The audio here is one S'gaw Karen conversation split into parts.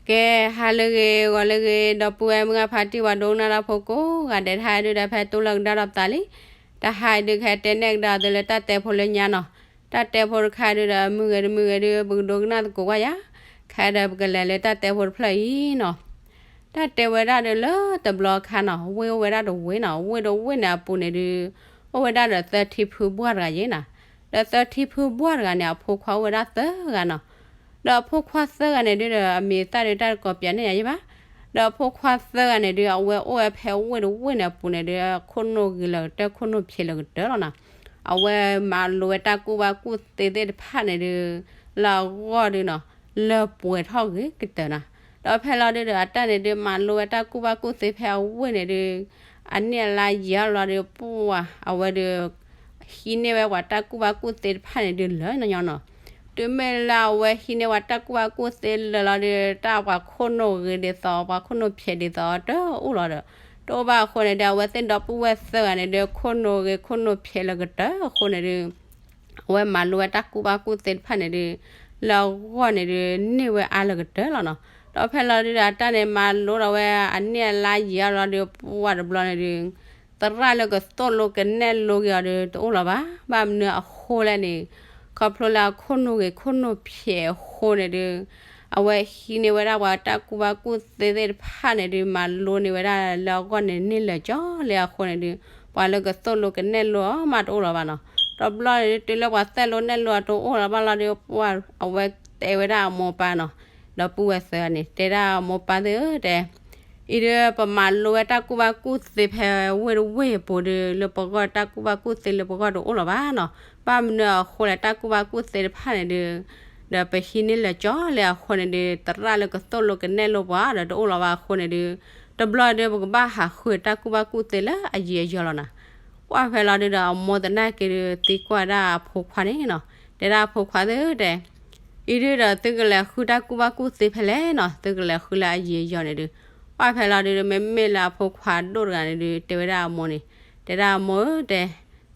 ကဲ, ဟါလၢအဂ့ၤ ဂီၤလၢအဂ့ၤ ဒီပုၢ်ဝဲၢ်မုၢ်ဂၢ်ဖါတံၢ် ပှၤဒိကနၣ်တၢ်ဖိကိးဂၤဒဲး, တဟါအံၤဒုဒီး ဖဲတိၢ်လၢကဒါဒီးပသးလံ. တဟါအံၤဒု ကဟဲတဲနဲၣ်ကဒါအီၤသုလၢတၢ်တဲဖိလၢညါနီၤ. တၢ်တဲဖိတခါဒုဒီး မုၢ်ဂ့ၤတမုၢ်ဂ့ၤဒု ပကဒိကနၣ်သကိးကွၢ်ယၤ. ခဲဒီးပကလဲၤလၢတၢ်တဲဖိတဖျၢၣ်အံၤနီၤ. တၢ်တဲဝဲဒၣ်ဒီးလၢတဘျီအခါနီၤ, ဝ့ၢ်အိၣ်ဝဲဒၣ်တဝ့ၢ်နီၤ, ဝ့ၢ်တဝ့ၢ်န့ၣ်အပူၤန့ၣ်ဒု အိၣ်ဝဲဒၣ်ဒီးသၢထံဖုဘှၢ်တဂၤယဲနီၤ. ဒီးသၢထံဖုဘှၢ်တဂၤန့ၣ် အဖိခွါအိၣ်ဝဲဒၣ်သၢဂၤနီၤ. ဒီးအဖိခွါသၢဂၤန့ၣ်ဒုဒီး အမံၤအသၣ်ဒု တၢ်တကိးပၠးနဲၣ်ယၤယဲဘၣ်. ဒီးအဖိခွါသၢဂၤန့ၣ်ဒု အဝဲအိၣ်ဝဲဖဲဝ့ၢ်တဝ့ၢ်န့ၣ်အပူၤန့ၣ်ဒု ခိၣ်နူာ်ဂ့ၤလၢာ်ကတၢၢ် ခိၣ်နူာ်ဖျဲးလၢာ်ကတၢၢ်လီၤနီၤ. အဝဲမၤလိဝဲတၢ်ကူၣ်ဘၣ်ကူၣ်သ့သ့ၣ်တဖၣ်န့ၣ်ဒု လၢအဂီၢ်ဒုနီၤ, လၢပှဲၤထီၣ်ဂ့ၤကတၢၢ်နီၤ. ဒီးဖဲလီၤဒုဒီး အတၢ်န့ၣ်ဒု မၤလိဝဲတၢ်ကူၣ်ဘၣ်ကူၣ်သ့ဖဲအဝ့ၢ်န့ၣ်ဒု အနံၣ်အလါယံာ်အလီၤဒု ပှၢ်အဝဲဒု ဟံးန့ၢ်ဝဲပှၤတၢ်ကူၣ်ဘၣ်ကူၣ်သ့တဖၣ်န့ၣ်ဒု လၢာ်ညီညီနီၤ. တုၤမ့ၢ်လၢအဝဲဟံးန့ၢ်ပှၤတၢ်ကူၣ်ဘၣ်ကူၣ်သ့လၢာ်လီၤဒု တၢ်ပှၤခိၣ်နူာ်ဂ့ၤဒ်သိး ပှၤခိၣ်နူာ်ဖျဲးဒ်သိးတအိၣ်လီၤဒီး တအိၣ်ဘၣ်အဃိန့ၣ်ဒု အဝဲသ့ၣ်ဒီပုၢ်ဝဲၢ်သၢဂၤန့ၣ်ဒု ခိၣ်နူာ်ဂ့ၤခိၣ်နူာ်ဖျဲးလၢာ်ကတၢၢ်အဃိန့ၣ်ဒု အဝဲမၤလိဝဲတၢ်ကူၣ်ဘၣ်ကူၣ်သ့တဖၣ်န့ၣ်ဒု လၢအဂီၢ်န့ၣ်ဒု န့ၢ်ဝဲအါလၢာ်ကတၢၢ်လီၤနီၤ. ဒီးဖဲလီၤဒုဒီး အတၢ်န့ၣ်မၤလိဒီးဝဲ အနံၣ်အလါယံာ်အလီၤဒု ပှၢ်တဘျီန့ၣ်ဒု သရၣ်လၢကသိၣ်လိကနဲၣ်လိက့ၤအီၤဒု တအိၣ်လီၤဘၣ်. ဘၣ်မနုၤအဃိလဲၣ်န့ၣ် ခီဖျိလၢအခိၣ်နူာ်ဂ့ၤခိၣ်နူာ်ဖျဲးအဃိန့ၣ်ဒု အဝဲဟံးန့ၢ်ဝဲဒၣ်ပှၤတၢ်ကူၣ်ဘၣ်ကူၣ်သ့သ့ၣ်တဖၣ်န့ၣ်ဒု မၤလိန့ၢ်ဝဲဒၣ်လၢအဂီၢ်န့ၣ် န့ၢ်လၢာ်ကၠီလံအဃိန့ၣ်ဒု ပှၤလၢကသိၣ်လိကနဲၣ်လိအီၤမးတအိၣ်လီၤဘၣ်နီၤ. တဘျီန့ၣ်ဒု တုၤလၢပှၤသိၣ်လိနဲၣ်လိအီၤတအိၣ်လီၤဘၣ်လီၤဒု ပှၢ်အဝဲတဲဝဲဒၣ်အမိၢ်ပၢ်နီၤ, ဒီပုၢ်ဝဲၢ်သၢဂၤန့ၣ် တဲဒၣ်အမိၢ်ပၢ်သ့ၣ်ဧၢ တဲ အံၤဒုပမၤလိဝဲတၢ်ကူၣ်ဘၣ်ကူၣ်သ့ဖဲဝ့ၢ်တဝ့ၢ်အပူၤဒု လၢပဂီၢ်တၢ်ကူၣ်ဘၣ်ကူၣ်သ့လၢပဂီၢ်တအိၣ်လီၤဘၣ်နီၤ. ဘၣ်မနုၤအဃိလဲၣ် တၢ်ကူၣ်ဘၣ်ကူၣ်သ့တဖၣ်န့ၣ်ဒု ဒီးပဟံးန့ၢ်လၢာ်ကၠီလံအဃိန့ၣ်ဒု သရၣ်လၢကသိၣ်လိကနဲၣ်လိပှၤဒီးတအိၣ်လီၤဘၣ်အဃိန့ၣ်ဒု တဘျီဒု ပကဘၣ်ဟးဃုတၢ်ကူၣ်ဘၣ်ကူၣ်သ့လၢအယံာ်အယီၤလီၤနီၤ. ပှၢ်ဖဲလီၤဒုဒီး အမိၢ်သနာ်က့ဒု သံကွၢ်ဒၣ်အဖိခွါန့ၣ်နီၤ, တဲဒၣ်အဖိခွါသ့ၣ်ဧၢ တဲ အံၤဒုဒီး သုကလဲၤဃုတၢ်ကူၣ်ဘၣ်ကူၣ်သ့ဖဲလဲၣ်နီၤ, သုကလဲၤဃုလၢအယံာ်အယီၤန့ၣ်ဒု ပှၢ်ဖဲလီၤဒုဒီး မ့မ့ၢ်လၢအဖိခွါဒိၣ်တဂၤန့ၣ်ဒု တဲဝဲဒၣ်အမိၢ်န့ၣ်, တဲဒၣ်အမိၢ်ဧၢ တဲ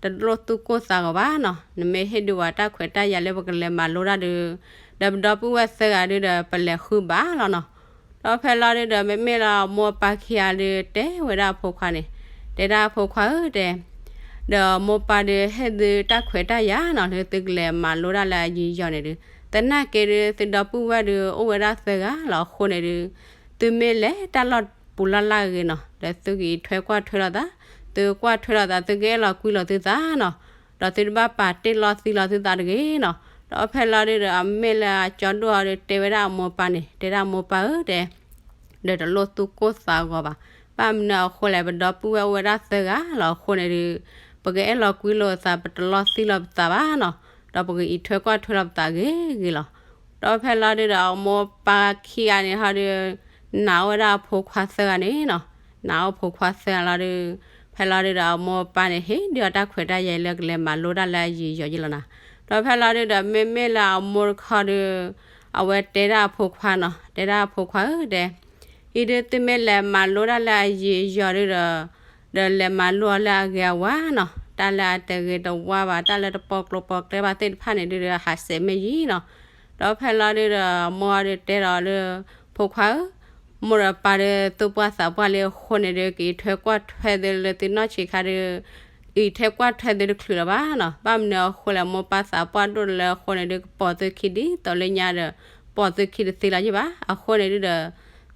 တလိၣ်သူၣ်ကိၢ်သးဂီၤဘၣ်နီၤ, နမ့ၢ်ဟ့ၣ်ဒုးဝဲတၢ်ခွဲးတၢ်ယာ်လၢပကလဲၤမၤလိတၢ်ဒု ဒီးပဒီပုၢ်ဝဲၢ်သၢဂၤဒုဒီး ပလဲၤဃုဘၣ်လီၤနီၤ. ဒီးဖဲလီၤဒုဒီး မ့မ့ၢ်လၢအမိၢ်အပၢ်ခံဂၤဒု တဲဝဲဒၣ်အဖိခွါန့ၣ်, တဲဒၣ်အဖိခွါဧၢ တဲ ဒီးမိၢ်ပၢ်ဒုးဟ့ၣ်သုတၢ်ခွဲးတၢ်ယာ်နီၤ လၢသုကလဲၤမၤလိတၢ်လၢအယံာ်ယီၤန့ၣ်ဒု, သနာ်က့ဒု သုဒီပုၢ်ဝဲၢ်ဒု အိၣ်ဝဲဒၣ်သၢဂၤလီၤအဃိန့ၣ်ဒု, သုမ့ၢ်လဲၤတၢ်လီၢ်ပူၤလၢ်လၢ်ဂ့ၤနီၤ ဒီးသုကအံးထွဲကွၢ်ထွဲလိာ်သး, သုကွၢ်ထွဲလိာ်သး သုကအဲၣ်လီၤကွံလိာ်သုသးနီၤ, ဒီးသုတဘၣ်ပာ်တ့ၢ်လီသံလီၤသုသးတဂ့ၤနီၤ. ဒီးဖဲလီၤဒုဒီး အမ့ၢ်လၢအကၠီဒိၣ်အီၤဒု တဲဝဲဒၣ်အမိၢ်ပၢ်န့ၣ်, တဲဒၣ်အမိၢ်ပၢ်ဧၢ တဲ ဒီးတလိၣ်သူၣ်ကိၢ်သးဂီၤဘၣ်. ဘၣ်မနုၤအဃိလဲၣ် ပဒီပုၢ်ဝဲၢ်အိၣ်ဝဲဒၣ်သၢဂၤလီၤအဃိန့ၣ်ဒု, ပကအဲၣ်လီၤကွံလိာ်သး ပတလီသံလိာ်ပသးဘၣ်နီၤ, ဒီးပကအံးထွဲကွၢ်ထွဲလိာ်ပသးဂ့ၤဂ့ၤလီၤ. ဒီးဖဲလီၤဒုဒီး အမိၢ်ပၢ်ခံဂၤန့ၣ်ဟီဒု, နာ်အိၣ်ဝဲဒၣ်အဖိခွါသၢဂၤန့ၣ်နီၤ, နာ်အိၣ်ဖိခွါသၢဂၤလီၤဒု, ဖဲလီၤဒုဒီး အမိၢ်ပၢ်န့ၣ် ဟ့ၣ်ဒုးအီၤတၢ်ခွဲးတၢ်ယာ်လၢကလဲၤမၤလိတၢ်လၢအယံာ်ယီၤယဲလီၤနီၤ. ဒီးဖဲလီၤဒုဒီး မ့မ့ၢ်လၢအမိၢ်တခီဒု, အဝဲတဲဒၣ်အဖိခွါနီၤ, တဲဒၣ်အဖိခွါဧၢ တဲ အံၤဒုသုမ့ၢ်လဲၤမၤလိတၢ်လၢအယံာ်ယီၤဒုဒီး, ဒီးလဲၤမၤလိအီၤလၢအဂ့ၤအဝါနီၤ, တၢ်လၢအတဂ့ၤတဝါဘၣ် တၢ်လၢတပီကျိၤပီကျဲဘၣ်သ့ၣ်တဖၣ်န့ၣ်ဒုဒီး ဟးဆှဲးမ့ၢ်ယံၤနီၤ. ဒီးဖဲလီၤဒုဒီး အမိၢ်ဒုတဲဒီးလၢ ဖိခွါဧၢ, မိၢ်ဒီးပၢ်ဒုသူၣ်ပှၢ်သးပှၢ်လံအဃိန့ၣ်ဒု ကအံးထွဲကွၢ်ထွဲသုလၢသုနီၢ်ဆံးခါဒု အံးထွဲကွၢ်ထွဲသုတချုးလၢၤဘၣ်နီၤ. ဘၣ်မနုၤအဃိလဲၣ် မိၢ်ပၢ်သးပှၢ်ဒိၣ်လၢအဃိန့ၣ်ဒု ကပိာ်သုခံဒ်သိးလၢညါဒီး ပိာ်သုခံတသ့လီၤယံၤဘၣ်. အဃိန့ၣ်ဒုဒီး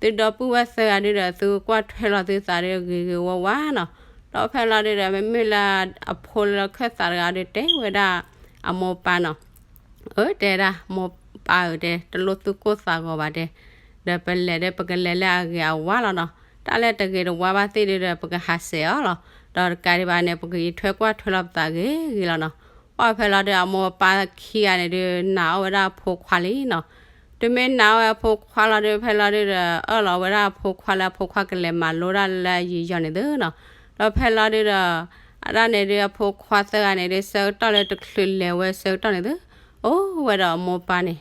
သုဒီပုၢ်ဝဲၢ်သၢဂၤဒုဒီး သုကွၢ်ထွဲလီၤသုသးဒုဂ့ၤဂ့ၤဝါဝါနီၤ. ဒီးဖဲလီၤဒုဒီး မ့မ့ၢ်လၢအဖိလၢခၢၣ်သးတဂၤဒု တဲဝဲဒၣ်အမိၢ်ပၢ်နီၤ အၢ တဲဒၣ် မိၢ်ပၢ်ဧၢ တဲ တလိၣ်သူၣ်ကိၢ်သးဂီၤဘၣ် တဲ, ဒီးပလဲၤဒီးပကလဲၤလၢအဂ့ၤအဝါလီၤနီၤ. တၢ်လၢတဂ့ၤတဝါဘၣ်သ့ၣ်ဒုဒီး ပကဟးဆှဲးအီၤလီၤ. ဒီးတကးဒံးဘၣ်န့ၣ် ပကအံးထွဲကွၢ်ထွဲလီၤပသးဂ့ၤဂ့ၤလီၤနီၤ. ပှၢ်ဖဲလီၤဒု အမိၢ်ပၢ်ခံဂၤန့ၣ်ဒု နာ်အိၣ်ဝဲဒၣ်အဖိခွါလံနီၤ. တုၤမ့ၢ်နာ်အိၣ်ဝဲအဖိခွါလီၤဒု ဖဲလီၤဒုဒီး အၢၣ်လီၤဝဲဒၣ်အဖိခွါလၢအဖိခွါကလဲၤမၤလိတၢ်လၢအယံာ်ယီၤန့ၣ်သုနီၤ. ဒီးဖဲလီၤဒုဒီး အတၢ်န့ၣ်ဒု အဖိခွါသၢဂၤန့ၣ်ဒု ဆၢကတီၢ်လၢတချုးလဲၤဝဲဆၢကတီၢ်န့ၣ်သု အိၣ်ဝဲဒီးအမိၢ်ပၢ်န့ၣ်,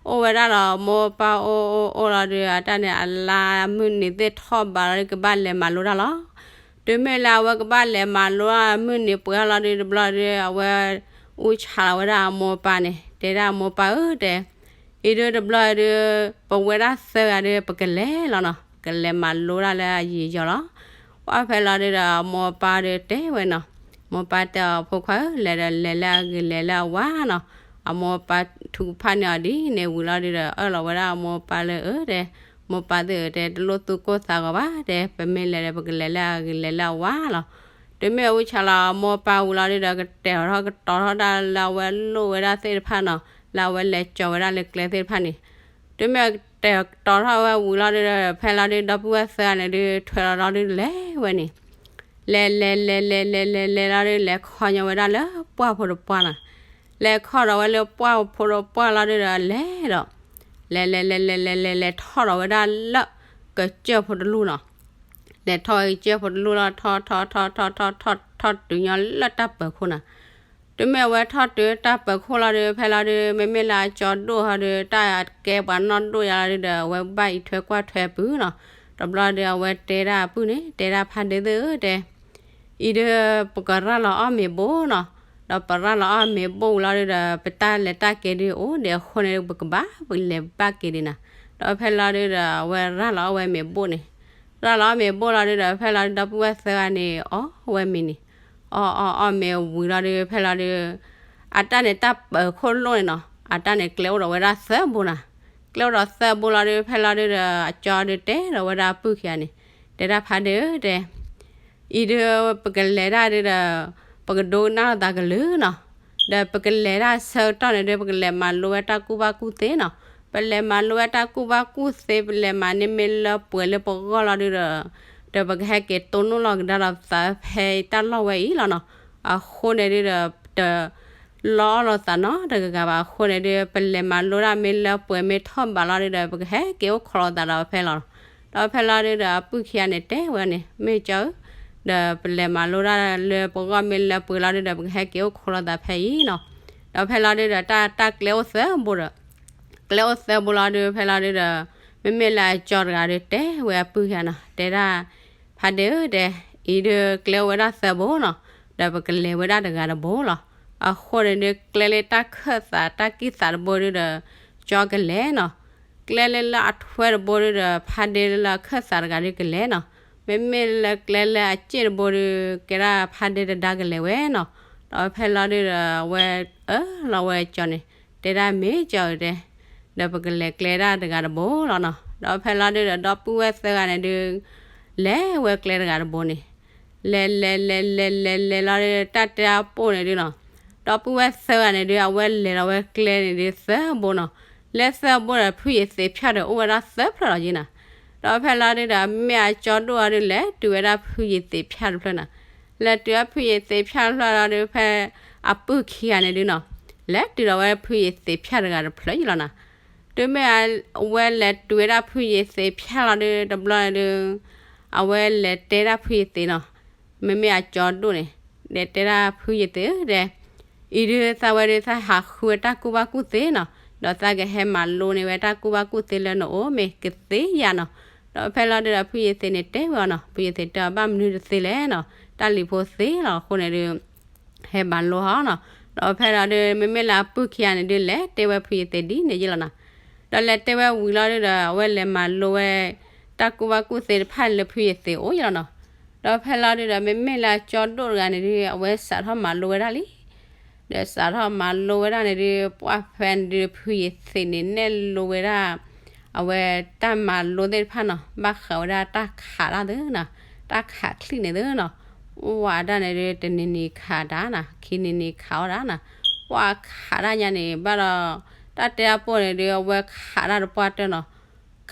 အိၣ်ဝဲဒၣ်လီၤ အမိၢ်ပၢ်အိၣ်အိၣ်အိၣ်လီၤဒု အတၢ်န့ၣ် အလါမုၢ်နံၤသ့ၣ်ထီၣ်ဘးလီၤဒု ကဘၣ်လဲၤမၤလိတၢ်လီၤ. တုၤမ့ၢ်လၢအဝဲကဘၣ်လဲၤမၤလိတၢ် မုၢ်နံၤပှဲၤထီၣ်လီၤဒု တဘျီဒု အဝဲ အူဆးလီၤဝဲဒၣ်အမိၢ်ပၢ်န့ၣ် တဲဒၣ်အမိၢ်ပၢ်ဧၢ တဲ အံၤဒုးတဘျီဒုး ပဝဲဒၣ်သၢဂၤဒုး ပကလဲၤလီၤနီၤ, ကလဲၤမၤလိတၢ်လၢအယံာ်ယီၤလီၤ. ပှၢ်ဖဲလီၤဒုးဒီး အမိၢ်အပၢ်ဒုးတဲဝဲနီၤ, မိၢ်ပၢ်တဲအီၤ ဖိခွါဧၢ, လဲၤဒီးလဲၤလၢအဂ့ၤ လဲၤလၢအဝါနီၤ. အမိၢ်အပၢ်ထုကဖၣ်န့ၢ်အီၤဒ်န့ၣ်ဝံၤလီၤဒုးဒီး အၢၣ်လီၤဝဲဒၣ်အမိၢ်အပၢ်လၢ အၢ တဲ, မိၢ်ပၢ်သ့ၣ်ဧၢ တဲ, တလိၣ်သူၣ်ကိၢ်သးဂီၤဘၣ် တဲ, ပမ့ၢ်လဲၤဒီး ပကလဲၤလၢအဂ့ၤ လဲၤလၢအဝါလီၤ. တုၤမ့ၢ်အဝံၤဆါလီၤ အမိၢ်အပၢ်ဝံၤလီၤဒုးဒီး ကတဲာ်ထီၣ်ကတီၤထီၣ်ဒၣ်လၢအဝဲလိၣ်ဝဲဒၣ်သ့ၣ်တဖၣ်နီၤ, လၢအဝဲလဲၤကၠီၤဝဲဒၣ်လၢကျဲသ့ၣ်တဖၣ်န့ၣ်, တုၤမ့ၢ်ကတဲာ်ကတီၤထီၣ်ဝဲဝံၤလီၤဒုးဒီး ဖဲလီၤဒုး ဒီပုၢ်ဝဲၢ်သၢဂၤန့ၣ်ဒုး ထွဲလီၤလီၤဒုးလဲၤဝဲန့ၣ်, လဲၤလဲၤလဲၤလဲၤလဲၤလဲၤလဲၤလီၤဒုး လဲၤခီညီဝဲဒၣ်လၢပှၢ်ဖိတပှၢ်နီၤ, လဲၤခီဒီးဝဲလၢပှၢ်ဖိတပှၢ်လီၤဒုးဒီး လဲၤဒီး လဲၤလဲၤလဲၤလဲၤလဲၤလဲၤလဲၤထီၣ်ဒီးဝဲဒၣ်လၢ ကစၢၢ်ဖိတလူၢ်နီၤ. လဲၤထီၣ်ဝဲကစၢၢ်ဖိတလူၢ်လီၤ ထီၣ်ထီၣ်ထီၣ်ထီၣ်ထီၣ်ထီၣ်ထီၣ်တုၤညီလၢတၢ်ပၢၤခိၣ်နီၤ. တုၤမ့ၢ်အဝဲထီၣ်တုၤတၢ်ပၢၤခိၣ်လီၤဒုး ဖဲလီၤဒုး မ့မ့ၢ်လၢအကၠီဒိၣ်ဟီဒုး တၢ်ကဲပှၤနီၢ်ဒိၣ်ယါလီၤဒုးဒီး အဝဲဘၣ်အံးထွဲကွၢ်ထွဲပုၢ်နီၤ. တဘျီဒုး အဝဲတဲဒၣ်အပုၢ်န့ၣ် တဲဒၣ်ဖါဒ့သ့ၣ်ဧၢ တဲ အံၤဒုး ပကရၤလီၤအီၣ်မ့ၤဘိနီၤ, ဒီးပရၤလီၤအီၣ်မ့ၤဘိဝံၤလီၤဒုးဒီး ပတၢ်လဲၤတၢ်က့ၤဒုးအိၣ်ဒံးအဃိန့ၣ် ပကဘၣ်လဲၤဘၣ်က့ၤဒံးနီၤ. ဒီးဖဲလီၤဒုးဒီး အဝဲရၤလီၤအီၣ်ဝဲမ့ၤဘိန့ၣ်, ရၤလီၤအီၣ်မ့ၤဘိလီၤဒုးဒီး ဖဲလီၤဒုး ဒီပုၢ်ဝဲၢ်သၢဂၤန့ၣ် အီၣ်ဝဲမ့ၤန့ၣ်, အီၣ်အီၣ်အီၣ်မ့ၤဝံၤလီၤဒုး ဖဲလီၤဒုး အတၢ်န့ၣ်တၢ်ပၢၤခိၣ်လိၣ်န့ၣ်နီၤ, အတၢ်န့ၣ်ကျဲအိၣ်ဒီးဝဲဒၣ်သၢဘိနီၤ. ကျဲအိၣ်ဒီးသၢဘိလီၤဒုး ဖဲလီၤဒုးဒီး အကၠီဒုးတဲဒီးဝဲဒၣ်အပုၢ်ခံဂၤန့ၣ်, တဲဒၣ်ဖါဒ့သ့ၣ်ဧၢ တဲ အံၤဒုး ပကလဲၤတၢ်ဒုးဒီး ပကဒိကနၣ်လိာ်သးကလုၢ်နီၤ, ဒီးပကလဲၤတၢ်ဆၢကတီၢ်န့ၣ်ဒုး ပကလဲၤမၤလိဝဲတၢ်ကူၣ်ဘၣ်ကူၣ်သ့နီၤ. ပလဲၤမၤလိဝဲတၢ်ကူၣ်ဘၣ်ကူၣ်သ့ ပလဲၤမၤန့ၢ်မ့ၢ်လၢပှဲၤလၢပဂီၢ်လီၤဒုးဒီး ဒီးပကဟဲက့ၤတိၢ်နီၣ်လီၤကဒါဒီးသးဖဲတၢ်လီၢ်ဝဲအံၤလီၤနီၤ. အဃိန့ၣ်ဒုးဒီး တလီအီၣ်လိာ်သးနီတဂၤဘၣ်အဃိန့ၣ်ဒုး ပလဲၤမၤလိတၢ်မ့ၢ်လၢပှဲၤမ့ၢ်ထီၣ်ဘးလီၤဒုးဒီး ပကဟဲက့ၤအိၣ်ခိးလိာ်သးဒီးဖဲလီၤ. ဒီးဖဲလီၤဒုးဒီး အပုၢ်ခံဂၤန့ၣ်တဲဝဲန့ၣ် မ့ၢ်ကၠီဧၢ, ဒီးပလဲၤမၤလိတၢ်လၢပဂီၢ်မ့ၢ်လၢပှဲၤလီၤဒုးဒီး ပကဟဲက့ၤအိၣ်ခိးလိာ်သးဖဲအံၤနီၤ. ဒီးဖဲလီၤဒုးဒီး တၢ်တၢ်ကျဲအိၣ်သၢဘိဒီး ကျဲအိၣ်သၢဘိလီၤဒုး ဖဲလီၤဒုးဒီး မ့မ့ၢ်လၢအကၠီတဂၤဒုးတဲဝဲအပုၢ်ခံဂၤနီၤ, တဲဒၣ် ဖါဒ့ဧၢ တဲ, အံၤဒုးကျဲအိၣ်ဝဲဒၣ်သၢဘိနီၤ, ဒီးပကလဲၤဝဲဒၣ်တဂၤတဘိလီၤ. အဃိန့ၣ်ဒုး ကျဲလၢတၢ်ခၢၣ်သးတၢ်ကံၢ်သးတဘိဒုးဒီး ကၠီကလဲၤနီၤ. ကျဲလၢလၢအထွဲတဘိဒုးဒီး ဖါဒ့လၢလၢအခၢၣ်သးတဂၤဒုးကလဲၤနီၤ. မ့မ့ၢ်လၢကျဲလၢအစ့ၣ်တဘိဒုး ကဲဒၣ်ဖါဒ့တဒါကလဲၤဝဲနီၤ. ဒီးဖဲလီၤဒုးဒီး အဝဲအၢၣ်လီၤဝဲကၠီန့ၣ် တဲဒၣ်မ့ၢ်ကၠီဧၢ တဲ ဒီးပကလဲၤကျဲဒၣ်တဂၤတဘိလီၤနီၤ. ဒီးဖဲလီၤဒုးဒီး ဒီပုၢ်ဝဲၢ်သၢဂၤန့ၣ်ဒုး လဲၤဝဲကျဲတဂၤတဘိန့ၣ် လဲၤလဲၤလဲၤလဲၤလဲၤလဲၤလီၤဒုး တၢ်တဲအပိၢ်န့ၣ်ဒုးနီၤ, ဒီပုၢ်ဝဲၢ်သၢဂၤန့ၣ်ဒုး အဝဲလဲၤလီၤဝဲကျဲန့ၣ်ဒုးသၢဘိနီၤ. လၢသၢဘိဒီး ဖုယသံးဖၠၣ်ဒီးအိၣ်ဝဲဒၣ်သၢဖျၢၣ်လီၤက့နီၤ. ဒီးဖဲလီၤဒုးဒီး မ့ၢ်အကၠီဒိၣ်အီၤဒုး လဲၤတုၤဝဲဒၣ်ဖုယသံးဖၠၣ်တဖျၢၣ်နီၤ. လဲၤတုၤဝဲဖုယသံးဖၠၣ်တဖျၢၣ်လီၤဒုး ဖဲအပုၢ်ခံဂၤန့ၣ်ဒုးနီၤ လဲၤတုၤလီၤဝဲဖုယသံးဖၠၣ်တဂၤတဖျၢၣ်ယံလီၤနီၤ. တုၤမ့ၢ်အဝဲလဲၤတုၤဝဲဒၣ်ဖုယသံးဖၠၣ်လီၤဒုး တဘျီန့ၣ်ဒုး အဝဲလဲၤတဲဒၣ်ဖုယသံးနီၤ, မ့မ့ၢ်အကၠီဒိၣ်န့ၣ် လဲၤတဲဒၣ်ဖုယသံးဧၢ တဲ, အံၤဒုးသးဝဲဒုး သးဟးဃုဝဲတၢ်ကူၣ်ဘၣ်ကူၣ်သ့နီၤ, ဒီးသးကဟဲမၤလိန့ၢ်ဝဲတၢ်ကူၣ်ဘၣ်ကူၣ်သ့လၢနအိၣ်မ့ၢ်ကသ့ဧါနီၤ. ဒီးဖဲလီၤဒုးဒီး ဖုယသံးန့ၣ်တဲဝဲအီၤနီၤ, ဖုယသံးတဲအီၤ ဘၣ်မနုၤတသ့လဲၣ်နီၤ, တၢ်လံၤဖိသ့လီၤအဃိန့ၣ်ဒုး ဟဲမၤလိဟီနီၤ. ဒီးဖဲလီၤဒုး မ့မ့ၢ်လၢအပုၢ်ခံဂၤန့ၣ်ဒုး လဲၤတဲဝဲဖုယသံးဒ်န့ၣ်ယံလီၤနီၤ. ဒီးလဲၤတဲဝဲဝံၤလီၤဒုးဒီး အဝဲလဲၤမၤလိဝဲ တၢ်ကူၣ်ဘၣ်ကူၣ်သ့တဖၣ်လၢဖုယသံးအိၣ်ယံလီၤနီၤ. ဒီးဖဲလီၤဒုးဒီး မ့မ့ၢ်လၢအကၠီဒိၣ်တဂၤန့ၣ်ဒုး အဝဲစးထီၣ်မၤလိဝဲဒၣ်လံ ဒီးစးထီၣ်မၤလိဝဲဒၣ်န့ၣ်ဒုး ပှၢ်ဖဲန့ၣ်ဒုး ဖုယသံးန့ၣ် နဲၣ်လိဝဲဒၣ် အဝဲတၢ်မၤလိသ့ၣ်တဖၣ်နီၤ, ဘၣ်ဃးဝဲဒၣ်တၢ်ခးတၢ်သ့နီၤ, တၢ်ခးချံၣ်န့ၣ်သ့နီၤ, ဝဲဒၣ်န့ၣ်ဒုး တနံၤနံၤခးတၢ်နီၤ, ခံနံၤနံၤခးဝဲဒၣ်နီၤ, ပှၢ်ခးတၢ်ညါန့ၣ် ဘၣ်ဒီး တၢ်တဲအပိၢ်န့ၣ်ဒုး အဝဲခးတၢ်တပှၢ်တၢၢ်နီၤ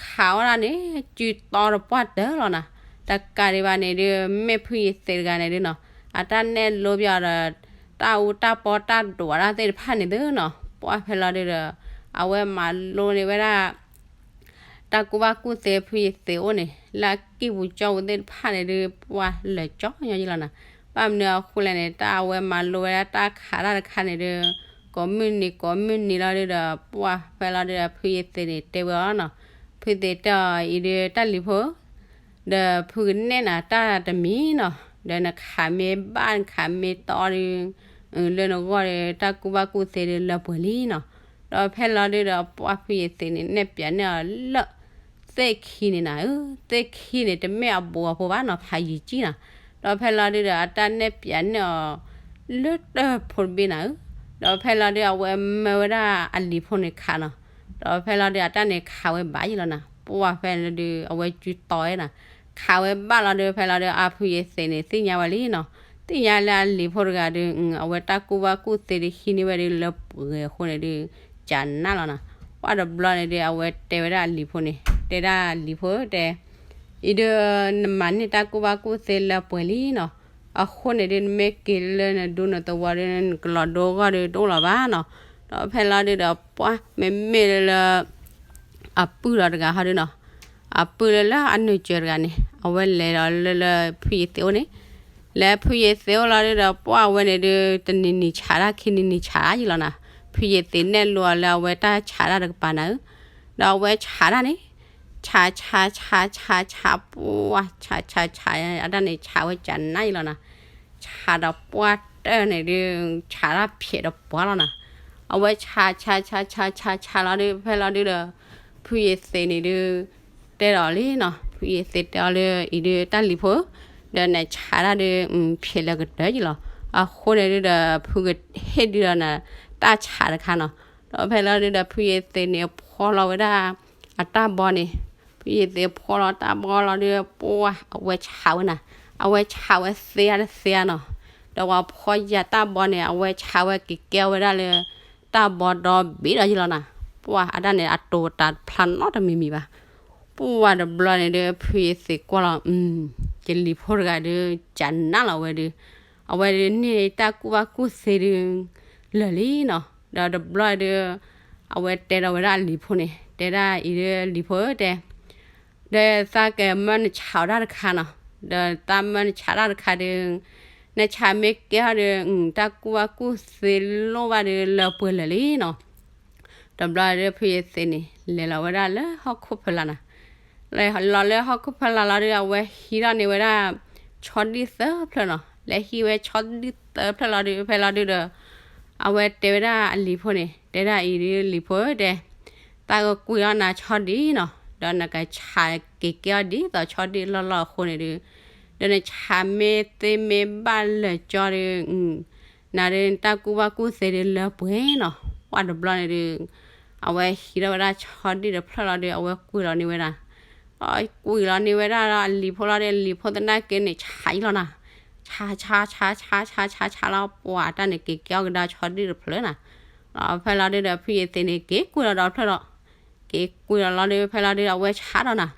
ခးဝဲဒၣ်န့ၣ် စုတီတပှၢ်တၢၢ်လီၤနီၤ. တကးဒံးဘၣ်န့ၣ်ဒုး မ့ၢ်ဖုယသံးတဂၤန့ၣ်ဒုးနီၤ, အတၢ်နဲၣ်လိပယီၤဒီး တၢ်အူတၢ်ပီတၢ်ဒိးဝဲဒၣ်သ့ၣ်တဖၣ်န့ၣ်သ့နီၤ, ပှၢ်ဖဲလီၤဒုးဒီး အဝဲမၤလိန့ၢ်ဝဲဒၣ် တၢ်ကူၣ်ဘၣ်ကူၣ်သ့ဖုယသံးအိၣ်န့ၣ် လၢအကံၢ်ပူၤကၠီပူၤသ့ၣ်တဖၣ်န့ၣ်ဒုး ပှၢ်လၢာ်ကၠီညီယံလီၤနီၤ. ဘၣ်မနုၤအဃိလဲၣ်န့ၣ် တၢ်အဝဲမၤလိဝဲဒၣ်တၢ်ခးတၢ်တခါန့ၣ်ဒုး ကိးမုၢ်နံၤကိးမုၢ်နံၤလီၤဒုးဒီး ပှၢ်ဖဲလီၤဒုးဒီး ဖုယသံးန့ၣ်တဲဝဲအီၤနီၤ, ဖုယသံးတဲအီၤအံၤဒုး တၢ်လံၤဖိ ဒီးဖုကနဲၣ်နၤတၢ်တမံၤနီၤ, ဒီးနခးမ့ၢ်ဘၣ်နခးမ့ၢ်တီဒုး လၢနဂီၢ်ဒီး တၢ်ကူၣ်ဘၣ်ကူၣ်သ့ဒုးလၢပှဲၤလံနီၤ. ဒီးဖဲလီၤဒုဒီး ပှၢ်ဖုယသ့ၣ်န့ၣ် နဲၣ်ပၠးန့ၢ်အီၤလၢ သ့ၣ်ခံန့ၣ်နၤဧၢ, သ့ၣ်ခံန့ၣ် တမ့ၢ်အဘူးအဖိဘၣ်နီၤ, ဖးယံၤကံနီၤ. ဒီးဖဲလီၤဒုဒီး အတၢ်နဲၣ်ပၠးန့ၢ်အီၤ လၢတၢၢ်ဖိတဘ့ၣ်နၤဧၢ. ဒီးဖဲလီၤဒု အဝဲမၢဝဲဒၣ်အလံၤဖိန့ၣ်ခးနီၤ. ဒီးဖဲလီၤဒု အတၢ်န့ၣ်ခးဝဲဘၣ်ယံလီၤနၤ, ပှၢ်ဖဲလီၤဒု အဝဲစုတီဝဲနၤ, ခးဝဲဘၣ်လီၤဒု ဖဲလီၤဒု အဖုယသ့ၣ်န့ၣ် သ့ၣ်ညါဝဲလံနီၤ. သ့ၣ်ညါလၢအလံၤဖိတဂၤဒု အဝဲတၢ်ကူၣ်ဘၣ်ကူၣ်သ့ဒု ဟံးန့ၢ်ဝဲဒု လၢပှဲၤအဃိန့ၣ်ဒု ကနးလီၤနၤ. ပှၢ်တဘျီန့ၣ်ဒု အဝဲတဲဝဲဒၣ်အလံၤဖိန့ၣ်, တဲဒၣ်အလံၤဖိတဲ အံၤဒု နမၤန့ၢ်တၢ်ကူၣ်ဘၣ်ကူၣ်သ့လၢပှဲၤလံနီၤ. အဃိန့ၣ်ဒု နမ့ၢ်က့ၤလၢနဒူနသဝီဒု နကလီၤဒိဂီၢ်ဒု တအိၣ်လီၤဘၣ်နီၤ. ဒီးဖဲလီၤဒုဒီး ပှၢ်မ့မ့ၢ်လၢ အပုၢ်ဒီးတဂၤဟီဒုနီၤ, အပုၢ်လၢလၢအနုာ်စၢၤတဂၤန့ၣ် အဝဲလဲၤဒီးလၢလၢဖုယသ့ၣ်အိၣ်န့ၣ်, လဲၤဖုယသ့ၣ်အိၣ်လီၤဒုဒီး ပှၢ်အဝဲန့ၣ်ဒု တနံၤနံၤဆးတၢ် ခံနံၤနံၤဆးတၢ်ယံလီၤနၤ. ဖုယသ့ၣ်နဲၣ်လိအီၤလၢအဝဲတၢ်ဆးတၢ်တကပၤနၤဧၢ. ဒီးအဝဲဆးတၢ်န့ၣ် ဆးဆးဆးဆးဆး ပှၢ်ဆးဆးဆး အတၢ်န့ၣ်ဆးဝဲကနးယံလီၤနၤ. ဆးဒီးပှၢ်တၢၢ်န့ၣ်ဒု ဆးတၢ်ဖျဲးဒီးပှၤလီၤနၤ. အဝဲဆးဆးဆးဆးဆးဆးလီၤဒု ဖဲလီၤဒုဒီး ဖုယသ့ၣ်န့ၣ်ဒု တဲဒီးလံနီၤ, ဖုယသ့ၣ်တဲအီၤလၢ အံၤဒုတၢ်လံၤဖိဧၢ, ဒီးနဆးတၢ်ဒု ဖျဲးလၢကတၢၢ်ယံလီၤ. အဃိန့ၣ်ဒုဒီး ဖုကဟ့ၣ်ဒုဒီးန တၢ်ဆးတခါနီၤ. ဒီးဖဲလီၤဒုဒီး ဖုယသ့ၣ်န့ၣ်ဖီလီၤဝဲဒၣ် အတၢ်ဘီန့ၣ်, ဖုယသ့ၣ်ဖီလီၤတၢ်ဘီလီၤဒု ပှၢ်အဝဲဆးဝဲနၤ, အဝဲဆးဝဲသ့အါတသ့အါနီၤ. ဒီးပှၤဖီယၤတၢ်ဘီန့ၣ် အဝဲဆးဝဲက့ၤကဲဝဲဒၣ်လၢ တၢ်ဘီဒီဘ့ၣ်ဒီးယံလီၤနၤ. ပှၢ်အတၢ်န့ၣ် အတိာ်တၢ်တဖျါနီတမံၤမံၤဘၣ်. ပှၢ်တဘျီန့ၣ်ဒု ဖုယသ့ၣ်ကွၢ်လီၤ, ယလံၤဖိတဂၤဒု ကနးလီၤဝဲဒု, အဝဲဒုန့ၢ်တၢ်ကူၣ်ဘၣ်ကူၣ်သ့ဒု လၢာ်လံနီၤ. ဒီးတဘျီဒု အဝဲတဲဒီးဝဲဒၣ်အလံၤဖိန့ၣ်, တဲဒၣ်အံၤဒုလံၤဖိဧၢတဲ ဒီးသးကမၢနဆးအီၤတၢ်တခါနီၤ. ဒီးသးမၢနဆးတၢ်တခါဒု နဆးမ့ၢ်ကဲထီၣ်ဒု တၢ်ကူၣ်ဘၣ်ကူၣ်သ့လိၣ်ဘၣ်ဒု လၢပှဲၤလၢာ်လံနီၤ. တဘျီဒု ဖုယသ့ၣ်န့ၣ် လဲၤလီၤဝဲဒၣ်လၢဟီၣ်ခိၣ်ဖီလာ်နၤ, လဲၤလီၤလၢဟီၣ်ခိၣ်ဖီလာ်လီၤဒု အဝဲဟံးထီၣ်န့ၢ်ဝဲဒၣ် ဆီဒံၣ်သၢဖျၢၣ်နီၤ. လဲၤဟံးဝဲဆီဒံၣ်သၢဖျၢၣ်လီၤဒု ဖဲလီၤဒုဒီး အဝဲတဲဝဲဒၣ်အလံၤဖိန့ၣ်, တဲဒၣ်အံၤဒုလံၤဖိဧၢတဲ သးကကွံာ်လီၤနၤဆီဒံၣ်နီၤ, ဒီးနကဆးက့ၤကဲအီၤဒ်သိးဆီဒံၣ်လီၢ်လီၢ်အဃိန့ၣ်ဒု, ဒီးနဆးမ့ၢ်သ့မ့ၢ်ဘၣ်လၢာ်ကၠီဒု နၤဒု နတၢ်ကူၣ်ဘၣ်ကူၣ်သ့ဒုလၢပှဲၤနီၤ. ပှၢ်တဘျီန့ၣ်ဒု အဝဲဟံးထီၣ်ဝဲဒၣ်ဆီဒံၣ်တဖျၢၣ်လီၤဒု အဝဲကွံာ်လီၤန့ၢ်ဝဲဒၣ်, ဒီးကွံာ်လီၤန့ၢ်ဝဲဒၣ်ဒီးအလံၤဖိလီၤဒု အလံၤဖိသနာ်က့န့ၣ် ဆးယံလီၤနၤ, ဆးဆးဆးဆးဆးဆးဆးလီၤ ပှၢ်အတၢ်န့ၣ်က့ၤကဲအီၤကဒါဆီဒံၣ်တဖျၢၣ်နၤ. ဒီးဖဲလီၤဒုဒီး ဖုယသ့ၣ်န့ၣ် က့ၤကွံာ်လီၤဒီးဖျၢၣ်ဒီး က့ၤကွံာ်လီၤလီၤဒု ဖဲလီၤဒုဒီး အဝဲဆးဒီးနၤ,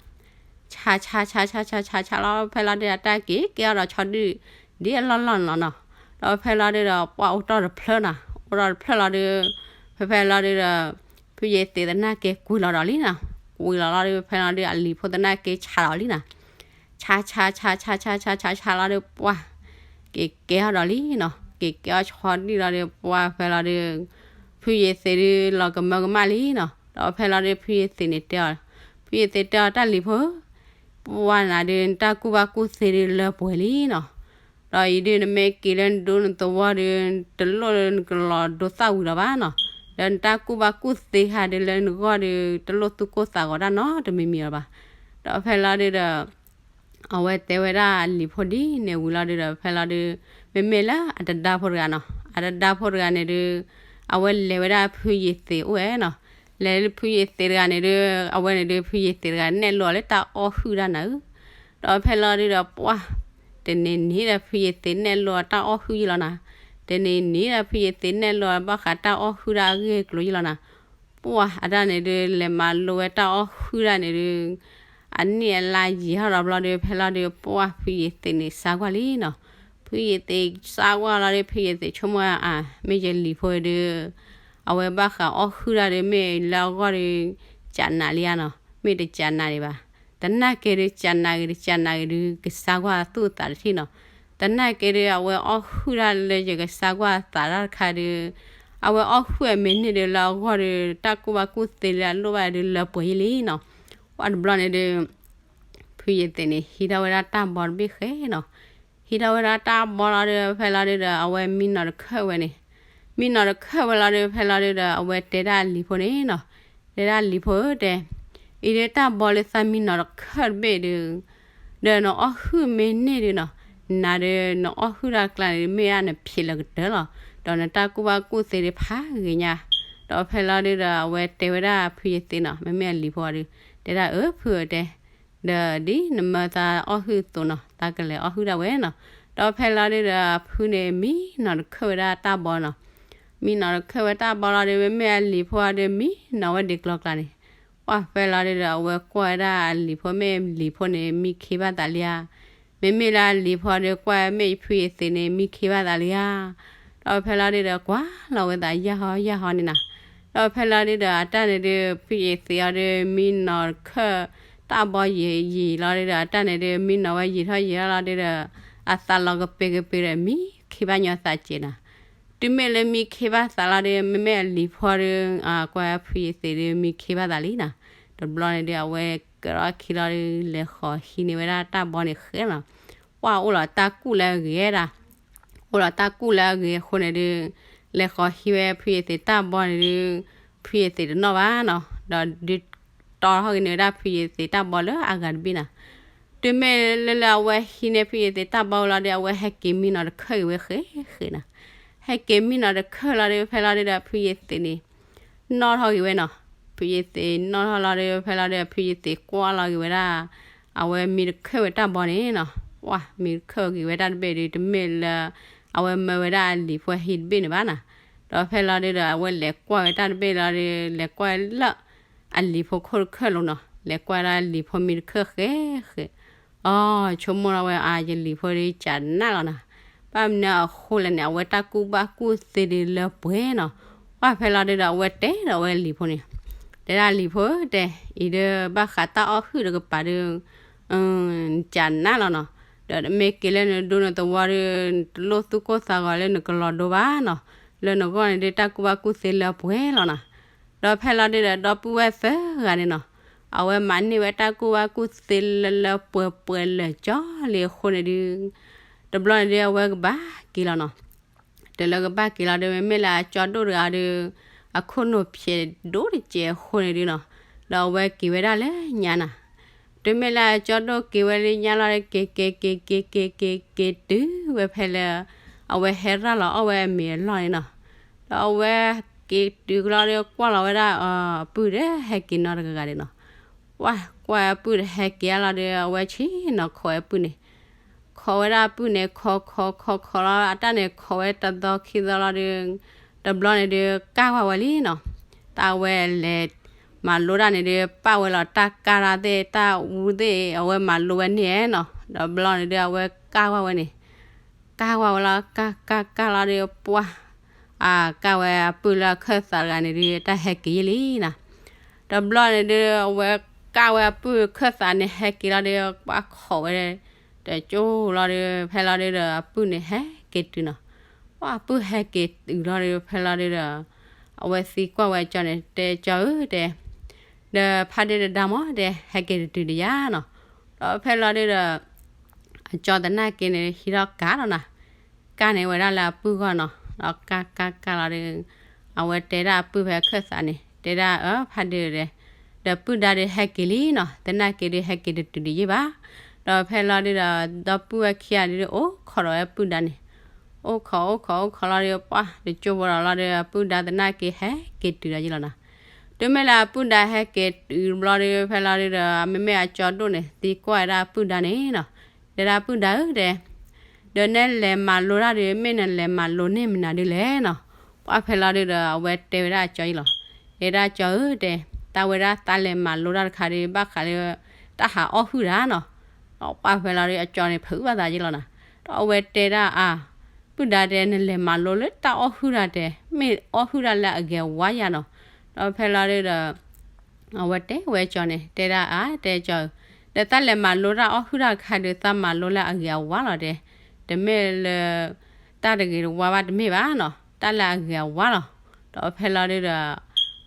ဆးဆးဆးဆးဆးဆးဆးဆးလီၤ ဖဲလီၤဒုဒီး အတၢ်က့ၤကဲအီၤဒီးဆီဒံၣ် ဒ်အလီၢ်လီၢ်န့ၣ်လီၤနီၤ. ဒီးဖဲလီၤဒုဒီး ပှၢ်အိၣ်တီၢ်တဖျၢၣ်နၤ, အိၣ်တီၢ်တဖျၢၣ်လီၤဒု ဖဲဖဲလီၤဒုဒီး ဖုယသ့ၣ်သနာ်က့ကွံာ်လီၤဒီးလံနီၤ, ကွံာ်လီၤလီၤဒု ဖဲလီၤဒု အလံၤဖိသနာ်က့ဆးလီၤလံနၤ, ဆးဆးဆးဆးဆးဆးဆးဆးလီၤဒု ပှၢ် က့ၤကဲအီၤဒီးလံနီၤ, က့ၤကဲအီၤဆီဒံၣ်လီၤဒု ပှၢ်ဖဲလီၤဒု ဖုယသ့ၣ်ဒု လီၤကမၢကမၣ်လံနီၤ. ဒီးဖဲလီၤဒု ဖုယသ့ၣ်န့ၣ်တဲအီၤ, ဖုယသ့ၣ်တဲအီၤ တၢ်လံၤဖိဧၢ, ပှၢ်နၤဒု နတၢ်ကူၣ်ဘၣ်ကူၣ်သ့ဒုလၢပှဲၤလံနီၤ. ဒီးအံၤဒုနမ့ၢ်က့ၤလၢနဒူနသဝီဒု တလိၣ်လၢနကလီၤဒိသၣ်ဝံၤလီၤဘၣ်နီၤ. ဒီးနတၢ်ကူၣ်ဘၣ်ကူၣ်သ့ခါဒုလၢနဂီၢ်ဒု တလိၣ်သူၣ်ကိၢ်သးဂီၤတၢ်နီတမံၤမံၤလီၤဘၣ်. ဒီးဖဲလီၤဒုဒီး အဝဲတဲဝဲဒၣ်အလံၤဖိဒ်န့ၣ်ဝံၤလီၤဒုဒီး ဖဲလီၤဒု မ့မ့ၢ်လၢအတဒါဖိတဂၤနီၤ, အတဒါဖိတဂၤန့ၣ်ဒု အဝဲလဲၤဝဲဒၣ်ဖုယသ့ၣ်အိၣ်ဝဲနီၤ, လဲၤလၢဖုယသ့ၣ်တဂၤန့ၣ်ဒု အဝဲန့ၣ်ဒု ဖုယသ့ၣ်တဂၤနဲၣ်လိအီၤလၢတၢ်အီၣ်ဟုၣ်တၢ်နၤဧၢ. ဒီးဖဲလီၤဒုဒီး ပှၢ် တနံၤနံၤဒီးဖုယသ့ၣ်နဲၣ်လိအီၤတၢ်အီၣ်ဟုၣ်ယံလီၤနၤ, တနံၤနံၤဒီးဖုယသ့ၣ်နဲၣ်လိအီၤဘၣ်ဃးတၢ်အီၣ်ဟုၣ်တၢ်အဂ့ၢ်အကျိၤယံလီၤနၤ. ပှၢ်အတၢ်န့ၣ်ဒု လဲၤမၤလိဝဲတၢ်အီၣ်ဟုၣ်တၢ်န့ၣ်ဒု အနံၣ်အလါယံာ်ထီၣ်ဒီးဘျီဒု ဖဲလီၤဒု ပှၢ်ဖုယသ့ၣ်န့ၣ်စါကွၢ်လံနီၤ. ဖုယသ့ၣ်စါကွၢ်လီၤဒု ဖုယသ့ၣ်ဆိကမိၣ်ဧါ, မ့ၢ်ယလံၤဖိဒု အဝဲဘၣ်ဃးအီၣ်ဟုၣ်တၢ်ဒု မ့ၢ်လၢအဂီၢ်ဒု ကနးလံဧါနီၤ, မ့ၢ်တကနးဒံးဘၣ်. သနာ်က့ဒု ကနးဂ့ၤ တကနးဂ့ၤဒု ကစါကွၢ်သူၣ်အသးတထံၣ်နီၤ. သနာ်က့ဒု အဝဲအီၣ်ဟုၣ်တၢ်လၢယကစါကွၢ်အသးတၢ်တခါဒု အဝဲအီၣ်ဟုၣ်အမဲာ်န့ၣ်ဒု လၢအဂီၢ်ဒု တၢ်ကူၣ်ဘၣ်ကူၣ်သ့လၢအလိၣ်ဘၣ်ဒု လၢပှဲၤယံလံနီၤ. ပှၢ်တဘျီန့ၣ်ဒု ဖုယသ့ၣ်န့ၣ် ဟံးထီၣ်ဝဲဒၣ်တၢ်ဘီတဘ့ၣ်ဃဲနီၤ. ဟံးထီၣ်ဝဲဒၣ်တၢ်ဘီလီၤဒု ဖဲလီၤဒုဒီး အဝဲမံနီၤတခၢၣ်ဝဲန့ၣ်, မံနီၤတခၢၣ်ဝဲလီၤဒီး ဖဲလီၤဒုဒီး အဝဲတဲဒၣ်အလံၤဖိန့ၣ်နီၤ, တဲဒၣ်လံၤဖိဧၢ တဲ, အံၤဒုတၢ်ဘီလၢသးမံနီၤတခၢၣ်တဘ့ၣ်ဒု, ဒီးနအီၣ်ဟုၣ်မ့ၢ်န့ၢ်ဒုနီၤ, နၤဒု နအီၣ်ဟုၣ်တၢ်ကျါန့ၣ် မ့ၢ်ဒၣ်နဖံးလၢကတၢၢ်လီၤ, ဒီးနတၢ်ကူၣ်ဘၣ်ကူၣ်သ့ဒုဖးဂ့ၤညါ, ဒီးဖဲလီၤဒုဒီး အဝဲတဲဝဲဒၣ်ဖုယသ့နီၤ, မ့မ့ၢ်အလံၤဖိအီၤဒု, တဲဒၣ်အၢဖုဧၢတဲ ဒီးဒ်နမၢသးအီၣ်ဟုၣ်အသိးနီၤ, သးကလဲၤအီၣ်ဟုၣ်ဒၣ်ဝဲနီၤ, ဒီးဖဲလီၤဒုဒီး ဖုန့ၣ် မံနီၤတခၢၣ်ဝဲဒၣ်တၢ်ဘီနီၤ, မံနီၤတခၢၣ်ဝဲတၢ်ဘီလီၤဒီး မ့မ့ၢ်အလံၤဖိအီၤဒု မံနီၤဝဲဒ်ကျီကျါန့ၣ်, ပှၢ်ဖဲလီၤဒုဒီး အဝဲကွၢ်ဝဲဒၣ်အလံၤဖိ မ့ၢ်လံၤဖိန့ၣ် မံခ့ဘၣ်သးလံဧါ, မ့မ့ၢ်လၢအလံၤဖိအီၤဒု ကွၢ်မ့ၢ်ဖုယသ့န့ၣ် မံခ့ဘၣ်သးလံဧါ, ဒီးဖဲလီၤဒုဒီး ကွၢ်လီၤဝဲသးယၢ်ဟီယၢ်ဟီန့ၣ်နီၤ, ဒီးဖဲလီၤဒုဒီး အတၢ်န့ၣ်ဒု ဖုယသ့အီၤဒု မံနီၤတခၢၣ် တၢ်ဘီယံာ်ယံာ်လီၤဒုဒီး အတၢ်န့ၣ်ဒု မံနီၤဝဲယံာ်ထီၣ်ယံာ်ထီၣ်လီၤဒုဒီး အသးလီၤကပ့ၤကပ့ၤဒီး မံခ့ဘၣ်ညီသးစဲးနီၤ, တုၤမ့ၢ်လၢမံခ့ဘၣ်သးလီၤဒု မ့မ့ၢ်အလံၤဖိဒု ကွၢ်ဖုယသ့ဒု မံခ့ဘၣ်သးလံနီၤ, တဘျီန့ၣ်ဒု အဝဲကဲထီၣ်ခံလီၤဒု လဲၤဃီၤဟံးန့ၢ်ဝဲဒၣ်တၢ်ဘီန့ၣ်ဃဲနီၤ, ပှၢ်အိၣ်လီၤတၢ်ကူၣ်လၢအဂ့ၤဒၣ် အိၣ်လီၤတၢ်ကူၣ်လၢအဂ့ၤအဃိန့ၣ်ဒု လဲၤဃီၤဟံးဝဲဖုယသ့တၢ်ဘီန့ၣ်ဒု ဖုယသ့တနီၣ်ဘၣ်နီၤ, ဒီးဒုတီထီၣ်က့ၤန့ၢ်ဝဲဒၣ်ဖုယသ့တၢ်ဘီလၢအဂၤတဘ့ၣ်နီၤ, တုၤမ့ၢ်လၢလၢအဝဲဟံးန့ၢ်ဖုယသ့တၢ်ဘီဝံၤလီၤဒု အဝဲဟဲက့ၤမံနီၤတခၢၣ်က့ၤဝဲဃဲဃဲနီၤ, ဟဲက့ၤမံနီၤတခၢၣ်လီၤဒု ဖဲလီၤဒုဒီးဖုယသ့န့ၣ် နီၣ်ထီၣ်က့ၤဝဲနီၤ, ဖုယသ့နီၣ်ထီၣ်လီၤဒု ဖဲလီၤဒု ဖုယသ့ကွၢ်လီၤက့ၤဝဲဒၣ် အဝဲမံတခၢၣ်ဝဲတၢ်ဘီန့ၣ်နီၤ, ပှၢ်မံတခၢၣ်က့ၤဝဲတၢ်တဘ့ၣ်ဒု တမ့ၢ်လၢ အဝဲမၢဝဲဒၣ်အလံၤဖိဟံးတဘ့ၣ်န့ၣ်ဘၣ်နီၤ, ဒီးဖဲလီၤဒုဒီး အဝဲလဲၤကွၢ်ဝဲတၢ်တဘ့ၣ်လီၤဒု လဲၤကွၢ်လၢ အလံၤဖိခိၣ်တခၢၣ်လီၤနီၤ, လဲၤကွၢ်ဒၣ်လံၤဖိမံတခၢၣ်ဃဲဃဲ အီ ဆိကမိၣ်ထီၣ်ဝဲအါ ယလံၤဖိဒုကးနးလီၤနီၤ, ဘၣ်မနုၤအဃိလဲၣ်န့ၣ် အဝဲတၢ်ကူၣ်ဘၣ်ကူၣ်သ့ဒုလၢပှဲၤနီၤ, ပှၢ်ဖဲလီၤဒုဒီး အဝဲတဲဒီးအဝဲလံၤဖိန့ၣ်, တဲဒၣ်လံၤဖိတဲ, အံၤဒု ဘၣ်ဃးတၢ်အီၣ်ဟုၣ်တကပၤဒု ကးနးလီၤနီၤ, ဒီးမ့ၢ်က့ၤလၢနဒူနသဝီဒု တလိၣ်သူၣ်ကိၢ်သးဂီၤလၢနကလီၤဒိဘၣ်နီၤ, လၢနဂီၢ်န့ၣ်ဒု တၢ်ကူၣ်ဘၣ်ကူၣ်သ့လၢပှဲၤလီၤနီၤ, ဒီးဖဲလီၤဒုဒီး ဒီပုၢ်ဝဲၢ်သၢဂၤန့ၣ်နီၤ, အဝဲမၤန့ၢ်ဝဲတၢ်ကူၣ်ဘၣ်ကူၣ်သ့လၢလၢပှဲၤပှဲၤလၢာ်ကၠီလံအဃိန့ၣ်ဒု တဘျီန့ၣ်ဒု အဝဲကဘၣ်က့ၤလီၤနီၤ, တုၤလၢကဘၣ်က့ၤလီၤဒု မ့မ့ၢ်လၢအကၠီဒိၣ်တဂၤဒု အခိၣ်နူာ်ဖျဲးဒိၣ်တစဲးအဃိန့ၣ်ဒုနီၤ, ဒီးအဝဲက့ၤဝဲဒၣ်လၢညါနီၤ, တုၤမ့ၢ်လၢအကၠီဒိၣ်က့ၤဝဲလၢညါလီၤဒု က့ၤက့ၤက့ၤက့ၤက့ၤက့ၤက့ၤတုၤဝဲဖဲလၢ အဝဲဟဲရၤလီၤအီၣ်ဝဲအမ့ၤအလီၢ်န့ၣ်နီၤ, ဒီးအဝဲက့ၤတုၤကလီၤဒု ကွၢ်လီၤဝဲဒၣ် အပုၢ်ဒီး ဟဲက့ၤနီတဂၤဂၤန့ၣ်နီၤ, ပှၢ်ကွၢ်အပုၢ်ဒီးဟဲက့ၤအါလီၤဒု အဝဲဆ့ၣ်နီၤခိးဝဲအပုၢ်န့ၣ် ခိးဝဲဒၣ်အပုၢ်န့ၣ် ခိးခိးခိးခိးလီၤ အတၢ်န့ၣ်ခိးဝဲတသီခံသီလီၤဒု တဘျီန့ၣ်ဒု ကၢ်ဝဲဝဲလံနီၤ, တၢ်ဝဲလဲၤမၤလိတၢ်န့ၣ်ဒု ပာ်ဝဲလီၤတၢ်ကၢ်တၢ်သ့ၣ် တၢ်အူသ့ၣ် အဝဲမၤလိဝဲန့ၣ်နီၤ, ဒီးဘျီန့ၣ်ဒု အဝဲကၢ်ဝဲဝဲန့ၣ် ကၢ်ဝဲဝဲလီၤ ကၢ်ကၢ်ကၢ်လီၤဒု ပှၢ် အကၢ်ဝဲအပုၢ်လၢအခၢၣ်သးတဂၤန့ၣ်ဒု တၢ်ဟဲက့ၤယံာ်လံနီၤ, တဘျီန့ၣ်ဒု အဝဲကၢ်ဝဲအပုၢ်အခၢၣ်သးန့ၣ်ဟဲက့ၤလီၤဒု ပှၢ်ခိးဝဲ တကၠိလီၤဒု ဖဲလီၤဒုဒီးအပုၢ်န့ၣ်ဟဲက့ၤတုၤနီၤ, ပှၢ်အပုၢ်ဟဲက့ၤတုၤလီၤဒု ဖဲလီၤဒုဒီး အဝဲသံကွၢ်ဝဲအကၠီန့ၣ် တဲကၠီဧၢတဲ ဒီးဖါဒုတဒါမ့ၢ်တဲ ဟဲက့ၤတတုၤတယါနီၤ, ဒီးဖဲလီၤဒုဒီး အကၠီသနာ်က့န့ၣ် ဟံးထီၣ်ကၢ်လီၤနီၤ, ကၢ်န့ၣ်ဝဲဒၣ်လၢအပုၢ်ဂီၢ်နီၤ, ဒီးကၢ်ကၢ်ကၢ်လီၤဒု အဝဲတဲဒၣ်အပုၢ်ဖဲအခၢၣ်သးန့ၣ် တဲဒၣ်အၢ ဖါဒုတဲ ဒီးပုၢ်ဒါဒုဟဲက့ၤလံနီၤ, သနာ်က့ဒုဟဲက့ၤတတုၤတယါဘၣ်, ဒီးဖဲလီၤဒုဒီး ဒီပုၢ်ဝဲၢ်ခံဂၤဒု အိၣ်ခိးဒီးဝဲပုၢ်ဒါန့ၣ် အိၣ်ခိးအိၣ်ခိးအိၣ်ခိးလီၤဒု ပှၢ်တကၠိဖိဒီးလီၤဒု အပုၢ်ဒါသနာ်က့ဟဲက့ၤတုၤဒီးယံာ်လီၤနီၤ, တုၤမ့ၢ်လၢအပုၢ်ဒါဟဲက့ၤတုၤတဘျီဒု ဖဲလီၤဒုဒီး မ့မ့ၢ်အကၠီဒိၣ်န့ၣ် သံကွၢ်ဝဲဒၣ်အပုၢ်ဒါန့ၣ်နီၤ, တဲဒၣ်ပုၢ်ဒါဧၢတဲ ဒီးနဲလဲၤမၤလိတၢ်ဒု မ့ၢ်နလဲၤမၤလိန့ၢ်မနုၤဒုလဲၣ်နီၤ, ပှၢ်ဖဲလီၤဒုဒီး အဝဲတဲဝဲဒၣ်အကၠီအံၤလီၤ, တဲဒၣ်ကၠီဧၢတဲ တၢ်ဝဲဒၣ်သးလဲၤမၤလိတၢ်တခါဒု ဘၣ်ဃးလၢ တၢ်ဟးအီၣ်ဟုၣ်တၢ်နီၤ, ဒီးပှၢ်ဖဲလီၤဒု အကၠီန့ၣ် ဖုးဘၣ်သးယံာ်လီၤနီၤ, ဒီးအဝဲတဲဒၣ်အါ ပုၢ်ဒါတဲ နလဲၤမၤလိလၢတၢ်အီၣ်ဟုၣ်တၢ်တဲ မ့ၢ်အီၣ်ဟုၣ်တၢ်လၢအဂ့ၤအဝါယၤနီၤ, ဒီးဖဲလီၤဒုဒီး အဝဲတဲဝဲကၠီန့ၣ် တဲဒၣ်အါ တဲကၠီဧၢ, ဒီးသးလဲၤမၤလိတၢ်အီၣ်ဟုၣ်တၢ်တခါဒု သးမၤလိလၢအဂ့ၤအဝါလီၤတဲ, တမ့ၢ်လၢ တၢ်တဂ့ၤတဝါဘၣ်တမ့ၢ်ဘၣ်နီၤ, တၢ်လၢအဂ့ၤအဝါလီၤ, ဒီးဖဲလီၤဒုဒီး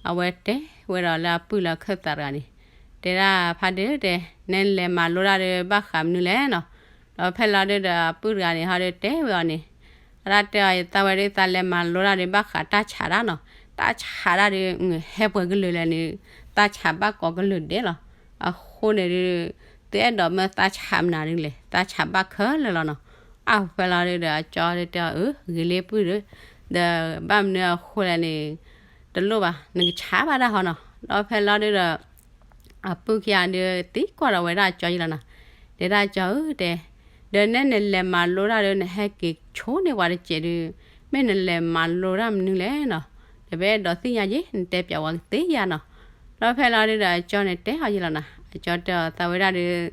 အဝဲတဲဝဲဒီးလၢအပုၢ်လၢအခၢၣ်သးတဂၤန့ၣ်, တဲဒၣ်ဖါဒုတဲ နဲလဲၤမၤလိတၢ်ဒု ဘၣ်ဃးမနုၤလဲၣ်နီၤ, ဒီးဖဲလီၤဒုဒီး အပုၢ်တဂၤန့ၣ် ဟီဒုတဲဝဲအီၤန့ၣ် အတၢ်တဲအီၤ သးဝဲဒၣ် သးလဲၤမၤလိတၢ်ဒီး ဘၣ်ဃးတၢ်ဆးတၢ်နီၤ, တၢ်ဆးတၢ်ဒီး ဟဲပှဲၤကလုာ်လဲၣ်န့ၣ် တၢ်ဆးဘၣ်ကိးကလုာ်ဒဲးလီၤ. အဃိန့ၣ်ဒီး သုအဲၣ်ဒိးမၢသးဆးမနုၤဒ်လဲၣ်, သးဆးဘၣ်ခဲလၢာ်လီၤနီၤ. အဖဲလီၤဒုဒီး အကၠီတဲအီၤ အၢ ဂ့ၤလံပုၢ်ဒီး, ဒီးဘၣ်မနုၤအဃိလဲၣ်န့ၣ် တလိၣ်ဘၣ် နကဆးဘၣ်တၢ်ဟီနီၤ. ဒီးဖဲလီၤဒုဒီး အပုၢ်ခံဂၤဒီး သံကွၢ်ဒီးဝဲဒၣ်အကၠီယံလီၤနီၤ, တဲဒၣ်အကၠီဧၢတဲ, ဒီးနဲနလဲၤမၤလိတၢ်ဒီး နဟဲက့ၤဆိန့ၢ်ပှၤတစဲးဒီး မ့ၢ်နလဲၤမၤလိတၢ်မနုၤလဲၣ်နီၤ, ဒီးပအဲၣ်ဒိးသ့ၣ်ညါယ့ၣ် နတဲပၠးဝဲကသ့ဧါနီၤ. ဒီးဖဲလီၤဒုဒီး အကၠီန့ၣ်တဲအီၤယံလီၤနီၤ, အကၠီတဲအီၤ သးဝဲဒၣ်ဒီး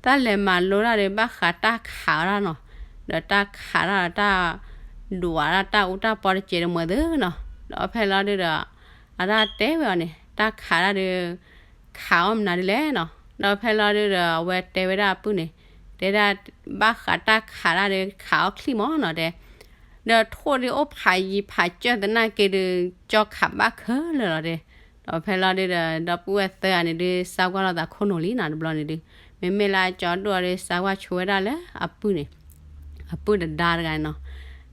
တၢ်လဲၤမၤလိတၢ်ဒီး ဘၣ်ဃးတၢ်ခးအီၣ်တၢ်နီၤ, ဒီးတၢ်ခးတၢ်ဒီးတၢ် ဒွးတၢ်တၢ်အူတၢ်ပီတစဲးတမှဲၤသုနီၤ. ဒီးဖဲလီၤဒုဒီး အတၢ်တဲဝဲအီၤန့ၣ် တၢ်ခးတၢ်ဒီး ခးအီၣ်မနုၤဒ်လဲၣ်နီၤ. ဒီးဖဲလီၤဒုဒီး အဝဲတဲဝဲဒၣ်အပုၢ်န့ၣ်, တဲဒၣ် ဘၣ်ဃးတၢ်ခးတၢ်ဒီး ခးအီၣ်ချံၣ်မးနီၤတဲ, ဒီးထိၣ်ဒုးအိၣ်ဖးယံၤဖးစၢၢ်သနာ်က့ဒီး ကၠီခးဘၣ်ခဲလၢာ်လီၤတဲ. ဒီးဖဲလီၤဒုဒီး ဒီပုၢ်ဝဲၢ်သၢဂၤန့ၣ်ဒုး စါကွၢ်လိာ်သးခိၣ်နူာ်လံနီၤ တဘျီန့ၣ်ဒုး, မ့မ့ၢ်လၢအကၠီဒိၣ်အီၤဒီး စါကွၢ်ဆိဝဲဒၣ်လၢအပုၢ်န့ၣ် အပုၢ်တဒါတဂၤန့ၣ်နီၤ.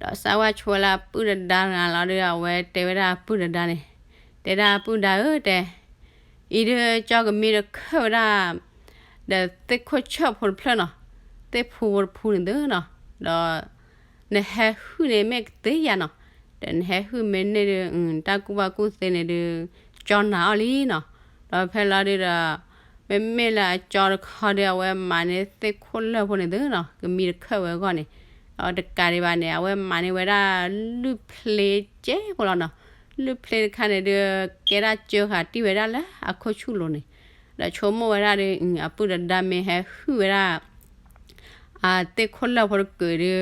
ဒီးစါကွၢ်ဆိဝဲလၢအပုၢ်တဒါတဂၤလီၤဒီး အဝဲတဲဝဲဒၣ်အပုၢ်တဒါန့ၣ်, တဲဒၣ်အပုၢ်ဒါဧၢတဲ, အံၤဒုးကၠီကမံတခၢၣ်ဝဲဒၣ် ဒီးသ့ၣ်ခိၣ်ဆၢၣ်ဖိတဖျၢၣ်နီၤ, သ့ၣ်ဖိဖိတဖုန့ၣ်သုနီၤ, ဒီး နဟဲဟုၣ်န့ၣ်မ့ၢ်ကသ့ဧါနီၤ, ဒီးနဟဲဟုၣ်မ့ၢ်န့ၢ်ဒီး တၢ်ကူၣ်ဘၣ်ကူၣ်သ့န့ၣ်ဒီး ကၠီနာ်အီၤလံနီၤ. ဒီးဖဲလီၤဒုဒီး မ့မ့ၢ်လၢအကၠီတခီဒီး အဝဲမၤန့ၢ်သ့ၣ်ခိၣ်လၢၢ်ဖိန့ၣ်သုနီၤ, ကမံတခၢၣ်ဝဲအဂီၢ်န့ၣ်, ဒီးတကးဒံးဘၣ်န့ၣ် အဝဲမၤန့ၢ်ဝဲဒၣ်လုၢ်ဖျ့ကဲဖိလီၤနီၤ. လုၢ်ဖျ့တခါန့ၣ်ဒုး ကဲဒၣ်စၢဃာ်တံၢ်ဝဲဒၣ်လၢအခိၣ်ဆူၣ်လိၤန့ၣ်, ဒီးဆိကမိၣ်ဝဲဒၣ်ဒီး အပုၢ်တဒါမ့ၢ်ဟဲဟုၣ်ဝဲဒၣ် အသ့ၣ်ခိၣ်လၢၢ်ဖိတကုာ်ဒီး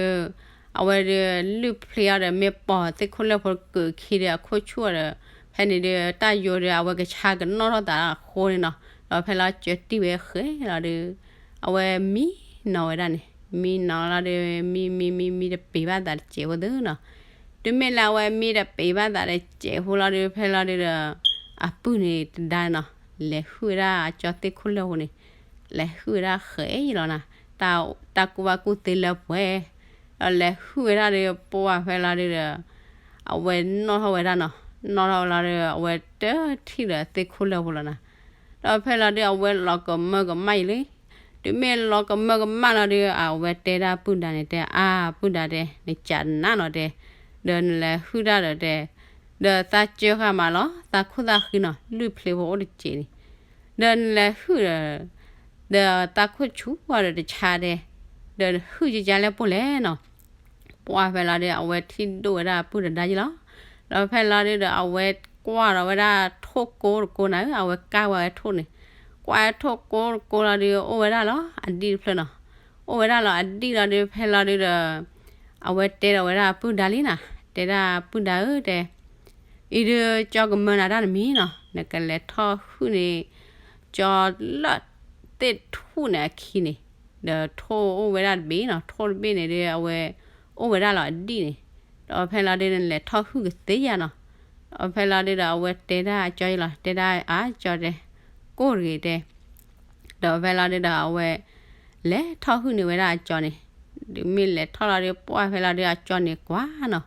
အဝဲဒီးလုၢ်ဖျ့အီၤဒီး မ့ၢ်ပိာ်သ့ၣ်ခိၣ်လၢၢ်ဖိတကုာ်ခံဒီးအခိၣ်ဆူၣ်အီၤဒီး ဖဲန့ၣ်ဒီးတၢ်ယိၤဒီး အဝဲကဆါကနီၣ်ထီၣ်သးအဃိန့ၣ်နီၤ. ဒီးဖဲလီၤစၢတံၢ်ဝဲဃဲလီၤဒီး အဝဲမံနီၤဝဲဒၣ်န့ၣ်, မံနီၤလီၤဒီး မံမံမံမံတပ့ၤဘၣ်သးတစဲးဖိသုနီၤ. တုၤမ့ၢ်လၢအဝဲမံတပ့ၤဘၣ်သးတစဲးဖိလီၤဒီး ဖဲလီၤဒုဒီး အပုၢ်န့ၣ်တဒါနီၤ လဲၤဟုၣ်ဝဲဒၣ်အကၠီသ့ၣ်ခိၣ်လၢၢ်ဖိန့ၣ်, လဲၤဟုၣ်ဝဲဒၣ်ဃဲအံၤလီၤနီၤ, တၢ်ကူၣ်ဘၣ်ကူၣ်သ့လၢပှဲၤ, ဒီးလဲၤဟုၣ်ဝဲဒၣ်ဒီး ပှၢ်ဖဲလီၤဒုဒီး အဝဲနီၣ်ထီၣ်ဝဲဒၣ်နီၤ, နီၣ်ထီၣ်ဝဲလီၤဒီး အဝဲတထံၣ်ဒီးသ့ၣ်ခိၣ်လၢၢ်ဖိလီၤနီၤ. ဒီးဖဲလီၤဒုး အဝဲလီၤကမၢကမၣ်အံၤလံ. တုၤမ့ၢ်လီၤကမၢကမၣ်လီၤဒုး အဝဲတဲဒၣ်ပုၢ်ဒါန့ၣ်တဲ အါ ပုၢ်ဒါတဲ နကးနးနီၤတဲ, ဒီးနလဲၤဟုၣ်တၢ်ဒီးတဲ, ဒီးသးစၢဃာ်မးလီၤ သးခိၣ်သးဃံနီၤ လုၢ်ဖျ့ဖိအိၣ်တစဲးန့ၣ်, ဒီးနလဲၤဟုၣ်ဒီး ဒီးသးခိၣ်ဆူၣ်အီၤဒီးတဆါတဲ, ဒီးဟုၣ်ကကါလၢပှဲၤလဲၣ်နီၤ. ပှၢ်ဖဲလီၤဒုး အဝဲထံၣ်ဒိၣ်ဝဲဒၣ်ပုၢ်တဒါယံလီၤ. ဒီးဖဲလီၤဒုးဒီး အဝဲကွၢ်ဒီးဝဲဒၣ်ထိၣ်ကိတကိနၤဧၢ, အဝဲကၢ်ဝဲထိၣ်န့ၣ်, ကွၢ်ထိၣ်ကိတကိလီၤဒုး အိၣ်ဝဲဒၣ်လီၤအဒံၣ်တဖျၢၣ်နီၤ. အိၣ်ဝဲဒၣ်လီၤအဒံၣ်လီၤဒုး ဖဲလီၤဒုးဒီး အဝဲတဲဒီးဝဲဒၣ်ပုၢ်ဒါလံနီၤ, တဲဒၣ်ပုၢ်ဒါဧၢတဲ အံၤဒုး ကၠီကမၢနၤတၢ်တမံၤနီၤ, နကလဲၤထီၣ်ဟုၣ်န့ၣ် ကၠီလၢသ့ၣ်ထူၣ်န့ၣ်အခံန့ၣ်, ဒီးထိၣ်အိၣ်ဝဲဒၣ်တဘ့ၣ်နီၤ, ထိၣ်တဘ့ၣ်န့ၣ်ဒုး အဝဲအိၣ်ဝဲဒၣ်လီၤအဒံၣ်န့ၣ်, ဒီးဖဲလီၤဒုး နလဲၤထီၣ်ဟုၣ်ကသ့ဧါနီၤ. ဒီးဖဲလီၤဒုးဒီး အဝဲတဲဒၣ်အကၠီယံလီၤ, တဲဒၣ်အါကၠီတဲ ကိၢ်တဂ့ၤတဲ ဒီးဖဲလီၤဒုးဒီး အဝဲလဲၤထီၣ်ဟုၣ်န့ၢ်ဝဲဒၣ်အကၠီန့ၣ်, ဒုးမ့ၢ်လဲၤထီၣ်လီၤဒုး ပှၢ်ဖဲလီၤဒုး အကၠီန့ၣ်ကွၢ်နီၤ,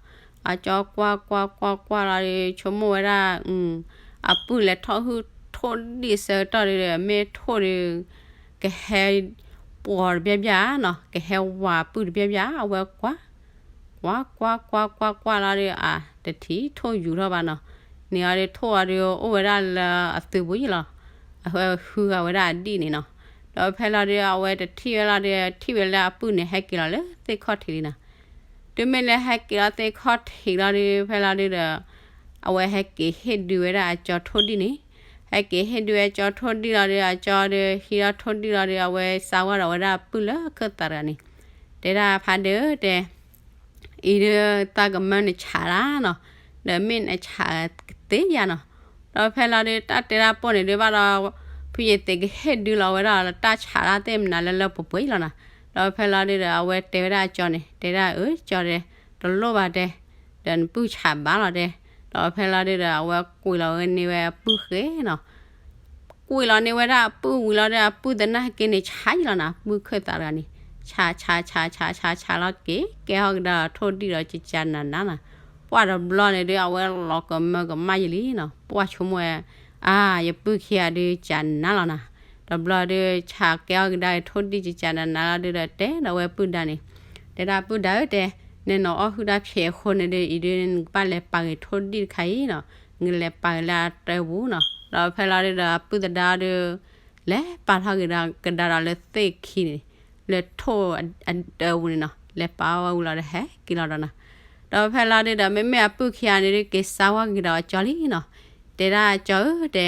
အကၠီကွၢ်ကွၢ်ကွၢ်ကွၢ်လီၤဒုး ဆိကမိၣ်ဝဲဒၣ် အပုၢ်လဲၤထီၣ်ဟုၣ်ထိၣ်ဒံၣ်ဆၢကတီၢ်ဒုး မ့ၢ်ထိၣ်ဒုး ကဟဲ ပှီၤတဘျီဘျီနီၤ, ကဟဲဝးပုၢ်တဘျီဘျီ, အဝဲကွၢ် ကွၢ်ကွၢ်ကွၢ်ကွၢ်ကွၢ်လီၤဒုး အတထံၣ်ထိၣ်ယူၤထီၣ်ဘၣ်နီၤ, န့ၣ်အီၤဒုးထိၣ်အီၤဒုး အိၣ်ဝဲဒၣ်လၢအသုးပူၤယံလီၤ, အဝဲဟုၣ်ဃာ်ဝဲဒၣ်အဒံၣ်န့ၣ်နီၤ. ဒီးဖဲလီၤဒုး အဝဲတထံၣ်ဝဲလီၤဒုး ထံၣ်ဝဲလၢအပုၢ်န့ၣ် ဟဲက့ၤလီၤလၢသ့ၣ်ခီၣ်ထံးလံနီၤ. တုၤမ့ၢ်လၢဟဲက့ၤလီၤသ့ၣ်ခီၣ်ထံးလီၤဒုး ဖဲလီၤဒုးဒီး အဝဲဟဲက့ၤဟ့ၣ်ဒုးဝဲဒၣ်အကၠီထိၣ်ဒံၣ်န့ၣ်, ဟဲက့ၤဟ့ၣ်ဒုးဝဲကၠီထိၣ်ဒံၣ်လီၤဒုး အကၠီဒုး ဟံးထီၣ်ထိၣ်ဒံၣ်လီၤဒုး အဝဲစါဝါဒီးဝဲဒၣ်အပုၢ်လၢခၢၣ်သးတဂၤန့ၣ်, တဲဒၣ်ဖးဒုးတဲ အံၤဒုး သးကမၢနဆးတၢ်နီၤ, ဒီးမ့ၢ်နဆးကသ့ဧါနီၤ. ဒီးဖဲလီၤဒုး တၢ်တဲတၢ်ပိၢ်န့ၣ်ဒုးဘၣ်ဒီး ဖုယသ့းကဟ့ၣ်ဒုးလီၤဝဲဒၣ် တၢ်ဆးတၢ်သ့ၣ်မနုၤလၢလၢပှဲၤပှဲၤအံၤလီၤနီၤ. ဒီးဖဲလီၤဒုးဒီး အဝဲတဲဝဲဒၣ်အကၠီန့ၣ် တဲဒၣ်အၢကၠီတဲ တလိၣ်ဘၣ်တဲ, ဒီးနပုၢ်ဆးဘၣ်လီၤတဲ. ဒီးဖဲလီၤဒုးဒီး အဝဲကွံာ်လီၤဝဲန့ၢ်ဝဲအပုၢ်ဃဲနီၤ ကွံာ်လီၤန့ၢ်ဝဲဒၣ်အပုၢ်ဝံၤလီၤဒီး အပုၢ်သနာ်က့န့ၣ် ဆါယံလီၤနီၤ, အပုၢ်ခၢၣ်သးတဂၤန့ၣ် ဆးဆးဆးဆးဆးဆးလီၤက့ၤ ကဲထီၣ်ကဒါထိၣ်ဒံၣ်ဒီးကကနးနးနီၤ. ပှၢ်တဘျီန့ၣ်ဒုး အဝဲလီၤကမၢကမၣ်ယံာ်လံနီၤ. ပှၢ်ဆိကမိၣ်ဝဲ အါ ယပုၢ်ခံဂၤဒုးကနးလီၤနီၤ. တဘျီဒုး ဆးကဲထီၣ်ကဒါထိၣ်ဒံၣ်ကကနးနးလီၤဒုးဒီး တဲဒီးဝဲပုၢ်ဒါန့ၣ်, တဲဒၣ်ပုၢ်ဒါဧၢတဲ, နဲနအီၣ်ဟုၣ်တၢ်ဖဲးအဃိန့ၣ်ဒုး အံၤဒုးနကဘၣ်လဲၤပာ်က့ၤထိၣ်ဒံၣ်တခါအံၤနီၤ, နကလဲၤပာ်က့ၤလၢအတၢ်ပူၤနီၤ. ဒီးဖဲလီၤဒုးဒီး အပုၢ်သဒါဒုး လဲၤပာ်ထီၣ်က့ၤဒီးကဒါဒီးလၢသ့ၣ်ခံန့ၣ်, လၢထိၣ်အတၢ်ပူၤန့ၣ်နီၤ, လဲၤပာ်အီၣ်ဝဲဝံၤလီၤဒီး ဟဲက့ၤလီၤဒီးနီၤ. ဒီးဖဲလီၤဒုးဒီး မ့မ့ၢ်အပုၢ်ခံဂၤန့ၣ်ဒုး က့ၤစါဝါက့ၤဒီးအကၠီလံနီၤ. တဲဒၣ်အကၠီဧၢတဲ,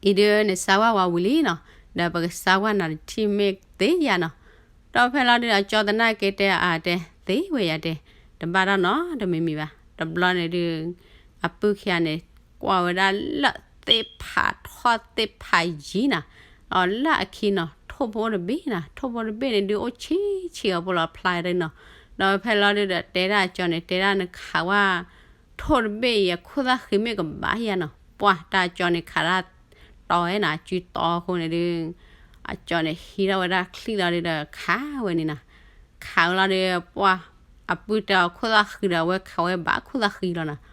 အံၤဒုးနစါဝါဝဲဝံၤလံနီၤ, ဒီးပကစါဝါနၤတထံၣ်မ့ၢ်သ့ယၤနီၤ. ဒီးဖဲလီၤဒုးဒီး အကၠီသနာ်က့တဲအါတဲ သ့ဝဲယၤတဲ, တဘၣ်တၢ်နီတမံၤမံၤဘၣ်. တဘျီန့ၣ်ဒုး အပုၢ်ခံဂၤန့ၣ် ကွၢ်ဝဲဒၣ်လၢသ့ၣ်ဖးထီၣ်သ့ၣ်ဖးယံၤနီၤ, ဒီးလၢအခံနီၤ ထိၣ်ဖိတဘ့ၣ်နီၤ, ထိၣ်ဖိတဘ့ၣ်န့ၣ်ဒုးအိၣ်ဆံးဆံးအီၤဖိလီၤဖျါတနီၤ. ဒီးဖဲလီၤဒုးဒီး တဲဒၣ်အကၠီန့ၣ် တဲဒၣ်နခးဝဲ ထိၣ်တဘ့ၣ်အံၤ အခိၣ်သၣ်ဃံမ့ၢ်ကဘၣ်ယၤနီၤ. ပှၢ်တၢ်အကၠီန့ၣ် ခးတၢ်တီဝဲနီၤ, အစုတီအဃိန့ၣ်ဒုး အကၠီန့ၣ် ဟံးထီၣ်ဝဲဒၣ်ချံၣ်လီၤဒုးဒီး ခးဝဲန့ၣ်နီၤ. ခးဝဲလီၤဒုး ပှၢ် အပုၢ်တဲအီၤ ခိၣ်သၣ်ဃံဒီး အဝဲခးဝဲဘၣ်ခိၣ်သၣ်ဃံလီၤနီၤ.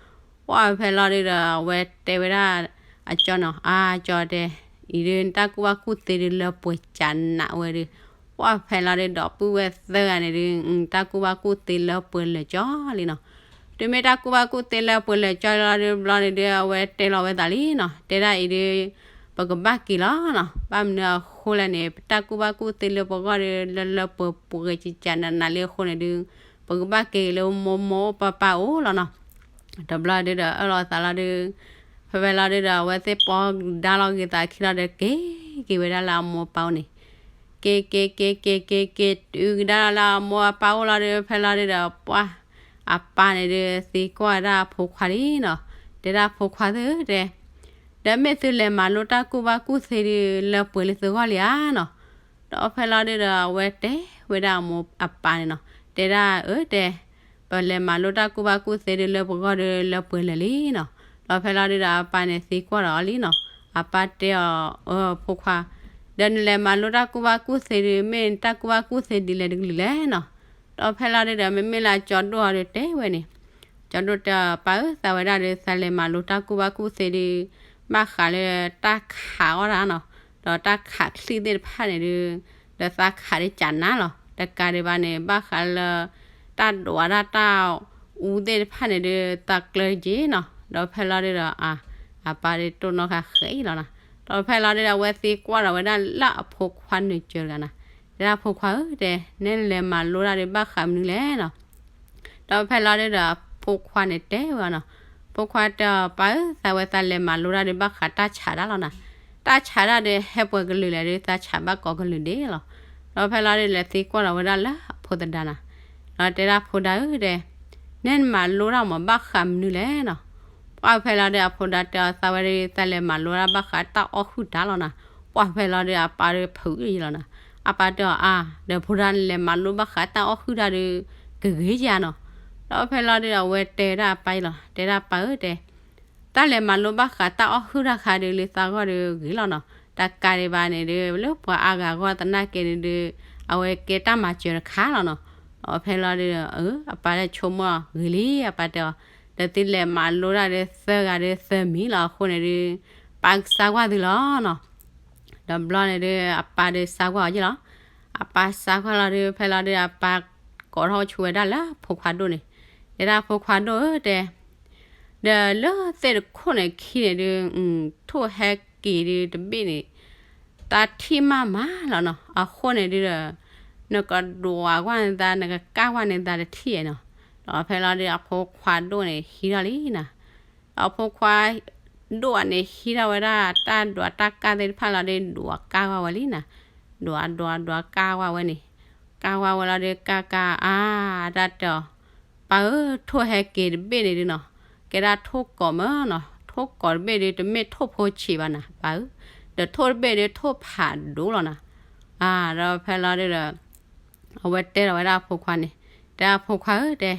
ပှၢ်ဖဲလီၤဒုးဒီး အဝဲတဲဝဲဒၣ်အကၠီနီၤ, အါကၠီတဲ, အံၤဒုးနတၢ်ကူၣ်ဘၣ်ကူၣ်သ့ဒုးလၢပှဲၤကနးဝဲဒုး. ပှၢ်ဖဲလီၤဒုး ဒီပုၢ်ဝဲၢ်သၢဂၤန့ၣ်ဒုး တၢ်ကူၣ်ဘၣ်ကူၣ်သ့လၢပှဲၤလၢာ်ကၠီလံနီၤ. တုၤမ့ၢ်တၢ်ကူၣ်ဘၣ်ကူၣ်သ့လၢပှဲၤလၢာ်ကၠီလီၤဒုး ဘျီန့ၣ်ဒုး အဝဲတဲလီၤဝဲသးလံနီၤ, တဲဒၣ်အံၤဒုး ပကဘၣ်က့ၤလီၤနီၤ. ဘၣ်မနုၤအဃိလဲၣ်န့ၣ် ပတၢ်ကူၣ်ဘၣ်ကူၣ်သ့လၢပဂီၢ်ဒုး လၢလၢပှဲၤပှဲၤကကနးနးလံအဃိန့ၣ်ဒုး ပကဘၣ်က့ၤလၢမိၢ်မိၢ်ပၢ်ပၢ်အိၣ်လီၤနီၤ. တဘျီဒုးဒီး အၢၣ်လီၤသးလီၤဒုး ဖဲဖဲလီၤဒုးဒီး အဝဲသ့ၣ်ပီဒါလီၤက့ၤသးခံလီၤဒီး က့ၤက့ၤဝဲဒၣ်လၢအမိၢ်ပၢ်အိၣ်န့ၣ်, က့ၤက့ၤက့ၤက့ၤက့ၤက့ၤတုၤကဒါလၢအမိၢ်အပၢ်အိၣ်လီၤဒုး ဖဲလီၤဒုးဒီး ပှၢ် အပၢ်န့ၣ်ဒုး သံကွၢ်ဝဲဒၣ်အဖိခွါလံနီၤ, တဲဒၣ်ဖိခွါသၢတဲ, ဒီးမ့ၢ်သုလဲၤမၤလိတၢ်ကူၣ်ဘၣ်ကူၣ်သ့ဒုး လၢပှဲၤလၢသုဂီၢ်လံဧါနီၤ. ဒီးဖဲလီၤဒုးဒီး အဝဲတဲဝဲဒၣ်အမိၢ်အပၢ်န့ၣ်နီၤ, တဲဒၣ်အၢတဲ, ပလဲၤမၤလိတၢ်ကူၣ်ဘၣ်ကူၣ်သ့ဒုးလၢပဂီၢ်ဒုးလၢပှဲၤလၢာ်လံနီၤ. ဒီးဖဲလီၤဒုးဒီး အပၢ်န့ၣ်သံကွၢ်ဒီးအီၤလံနီၤ, အပၢ်တဲအီၤ, အၢ ဖိခွါ, ဒီးနလဲၤမၤလိတၢ်ကူၣ်ဘၣ်ကူၣ်သ့ဒုး မ့ၢ်နတၢ်ကူၣ်ဘၣ်ကူၣ်သ့ဒ်လဲၣ်တကလုာ်လဲၣ်နီၤ. ဒီးဖဲလီၤဒုးဒီး မ့မ့ၢ်လၢအကၠီဒိၣ်အီၤဒုးတဲဝဲန့ၣ်, ကၠီဒိၣ်တဲအီၤ ပၢ်ဧၢ သးဝဲဒၣ်ဒုး သးလဲၤမၤလိတၢ်ကူၣ်ဘၣ်ကူၣ်သ့ဒုး ဘၣ်ဃးလၢတၢ်ခးအီၣ်တၢ်နီၤ, ဒီးတၢ်ခးချံၣ်သ့ၣ်တဖၣ်န့ၣ်ဒုး ဒီးသးခးဒ်ကနးလီၤ. တကးဒံးဘၣ်န့ၣ် ဘၣ်ဃးလၢ တၢ်ဒွးတၢ်တၢ်အူသ့ၣ်တဖၣ်န့ၣ်ဒုး သးကျၢၤက့ၤနီၤ. ဒီးဖဲလီၤဒုးဒီး အ အပၢ်ဒုးတိၢ်နီၣ်ဃာ်ဃဲအံၤလီၤနီၤ. ဒီးဖဲလီၤဒုးဒီး အဝဲသံကွၢ်ဒီးဝဲဒၣ်လၢအဖိခွါနုာ်စၢၤတဂၤနီၤ, တဲဒၣ်ဖိခွါဧၢ တဲ, နဲနလဲၤမၤလိတၢ်ဒုးဘၣ်ဃးမနုၤလဲၣ်နီၤ. ဒီးဖဲလီၤဒုးဒီး အဖိခွါန့ၣ်တဲဝဲအီၤနီၤ, ဖိခွါတဲအီၤ ပၢ်ဧၢ သးဝဲသးလဲၤမၤလိတၢ်ဒုးဘၣ်ဃးတၢ်ဆးတၢ်လီၤနီၤ. တၢ်ဆးတၢ်ဒုး ဟဲပှဲၤကလုာ်လဲၣ်ဒုး သးဆးဘၣ်ကိးကလုာ်ဒဲးလီၤ. ဒီးဖဲလီၤဒုးလဲၤသံကွၢ်ဒီးဝဲဒၣ်လၢအဖိသဒါနီၤ, ဒီးတဲဒၣ်ဖိဒါဧၢ တဲ, နဲနမၤလိတၢ်မးဘၣ်ဃးမနုၤလဲၣ်နီၤ. ပှၢ်ဖဲလီၤဒုးအဖိဒါတဲအီၤ သးဝဲဒုး သးလဲၤမၤလိတၢ်ဘၣ်ဃးတၢ်အီၣ်ဟုၣ်တၢ်လီၤနီၤ. ပှၢ်ဖဲလီၤဒုးအပၢ်ဒုးဖုးအံၤလီၤနီၤ. အပၢ်တဲအီၤ အါ ဒီးဖိဒါနလဲၤမၤလိဘၣ်ဃးတၢ်အီၣ်ဟုၣ်တၢ်ဒုး ကဂ့ၤယၤနီၤ. ဒီးဖဲလီၤဒုးဒီးအဝဲတဲဝဲဒၣ်အပၢ်အံၤလီၤ, တဲဒၣ်ပၢ်ဧၢ တဲ တၢ်လဲၤမၤလိဘၣ်ဃးတၢ်အီၣ်ဟုၣ်တၢ်ခါဒုးလၢသးဂီၢ်ဒုးဂ့ၤလီၤနီၤ. တကးဒံးဘၣ်န့ၣ်ဒုး လၢပှၤအါဂၤအဂီၢ်သနာ်က့န့ၣ်ဒုး အဝဲကဲတၢ်မၤစၢၤတခါလီၤနီၤ. ဒီးဖဲလီၤဒုး အပၢ်တဆိကမိၣ်ဂ့ၤလံ အပၢ်တဲအီၤ, ဒီးသုလဲၤမၤလိတၢ်ဒုးသၢဂၤဒုးသၢမံၤလီၤအဃိန့ၣ်ဒုး ပၢ်ကစါကွၢ်သုလီၤနီၤ. ဒီးဘျီန့ၣ်ဒုး အပၢ်ဒုးစါကွၢ်အီၤက့လီၤ. အပၢ်စါကွၢ်လီၤဒုး ဖဲလီၤဒုး အပၢ်ကိးထီၣ်ဆူဝဲဒၣ်လၢဖိခွါဒိၣ်န့ၣ်, တဲဒၣ်ဖိခွါဒိၣ်ဧၢ တဲ, ဒီးလၢသ့ၣ်တခိၣ်န့ၣ်ခံန့ၣ်ဒုး ထိၣ်ဟဲက့ၤဒုးတဘ့ၣ်န့ၣ် သးထံၣ်မးမးလီၤနီၤ. အဃိန့ၣ်ဒုးဒီး နကဒွးကွၢ်န့ၢ်သး နကကၢ်ကွၢ်န့ၢ်သးတထံၣ်နီၤ. ဒီးဖဲလီၤဒုး အဖိခွါဒိၣ်န့ၣ်ဟံးထီၣ်လံနီၤ. ဒီးအဖိခွါဒိၣ်န့ၣ်ဟံးထီၣ်ဝဲဒၣ်တၢ်ဒွးတၢ်ကၢ်သ့ၣ်တဖၣ်လီၤဒုး ဒွးကၢ်ကွၢ်ဝဲလံနီၤ. ဒွးဒွးဒွးကၢ်ကွၢ်ဝဲန့ၣ်, ကၢ်ကွၢ်ဝဲလီၤဒုး ကၢ်ကၢ်အါ တၢ်တဲအီၤ, ပၢ်ဧၢ ထိၣ်ဟဲက့ၤတဘ့ၣ်န့ၣ်ဒုးနီၤ, ကဲဒၣ်ထိၣ်ကိးမၢနီၤ, ထိၣ်ကိးတဘ့ၣ်ဒုး တမ့ၢ်ထိၣ်ဖိဆံးဘၣ်နီၤ ပၢ်ဧၢ, ဒီးထိၣ်တဘ့ၣ်ဒုး ထိၣ်ဖးဒိၣ်လီၤနီၤ. အါ ဒီးဖဲလီၤဒုးဒီး အဝဲတဲဒီးဝဲဒၣ်အဖိခွါန့ၣ်, တဲအဖိခွါဧၢ တဲ,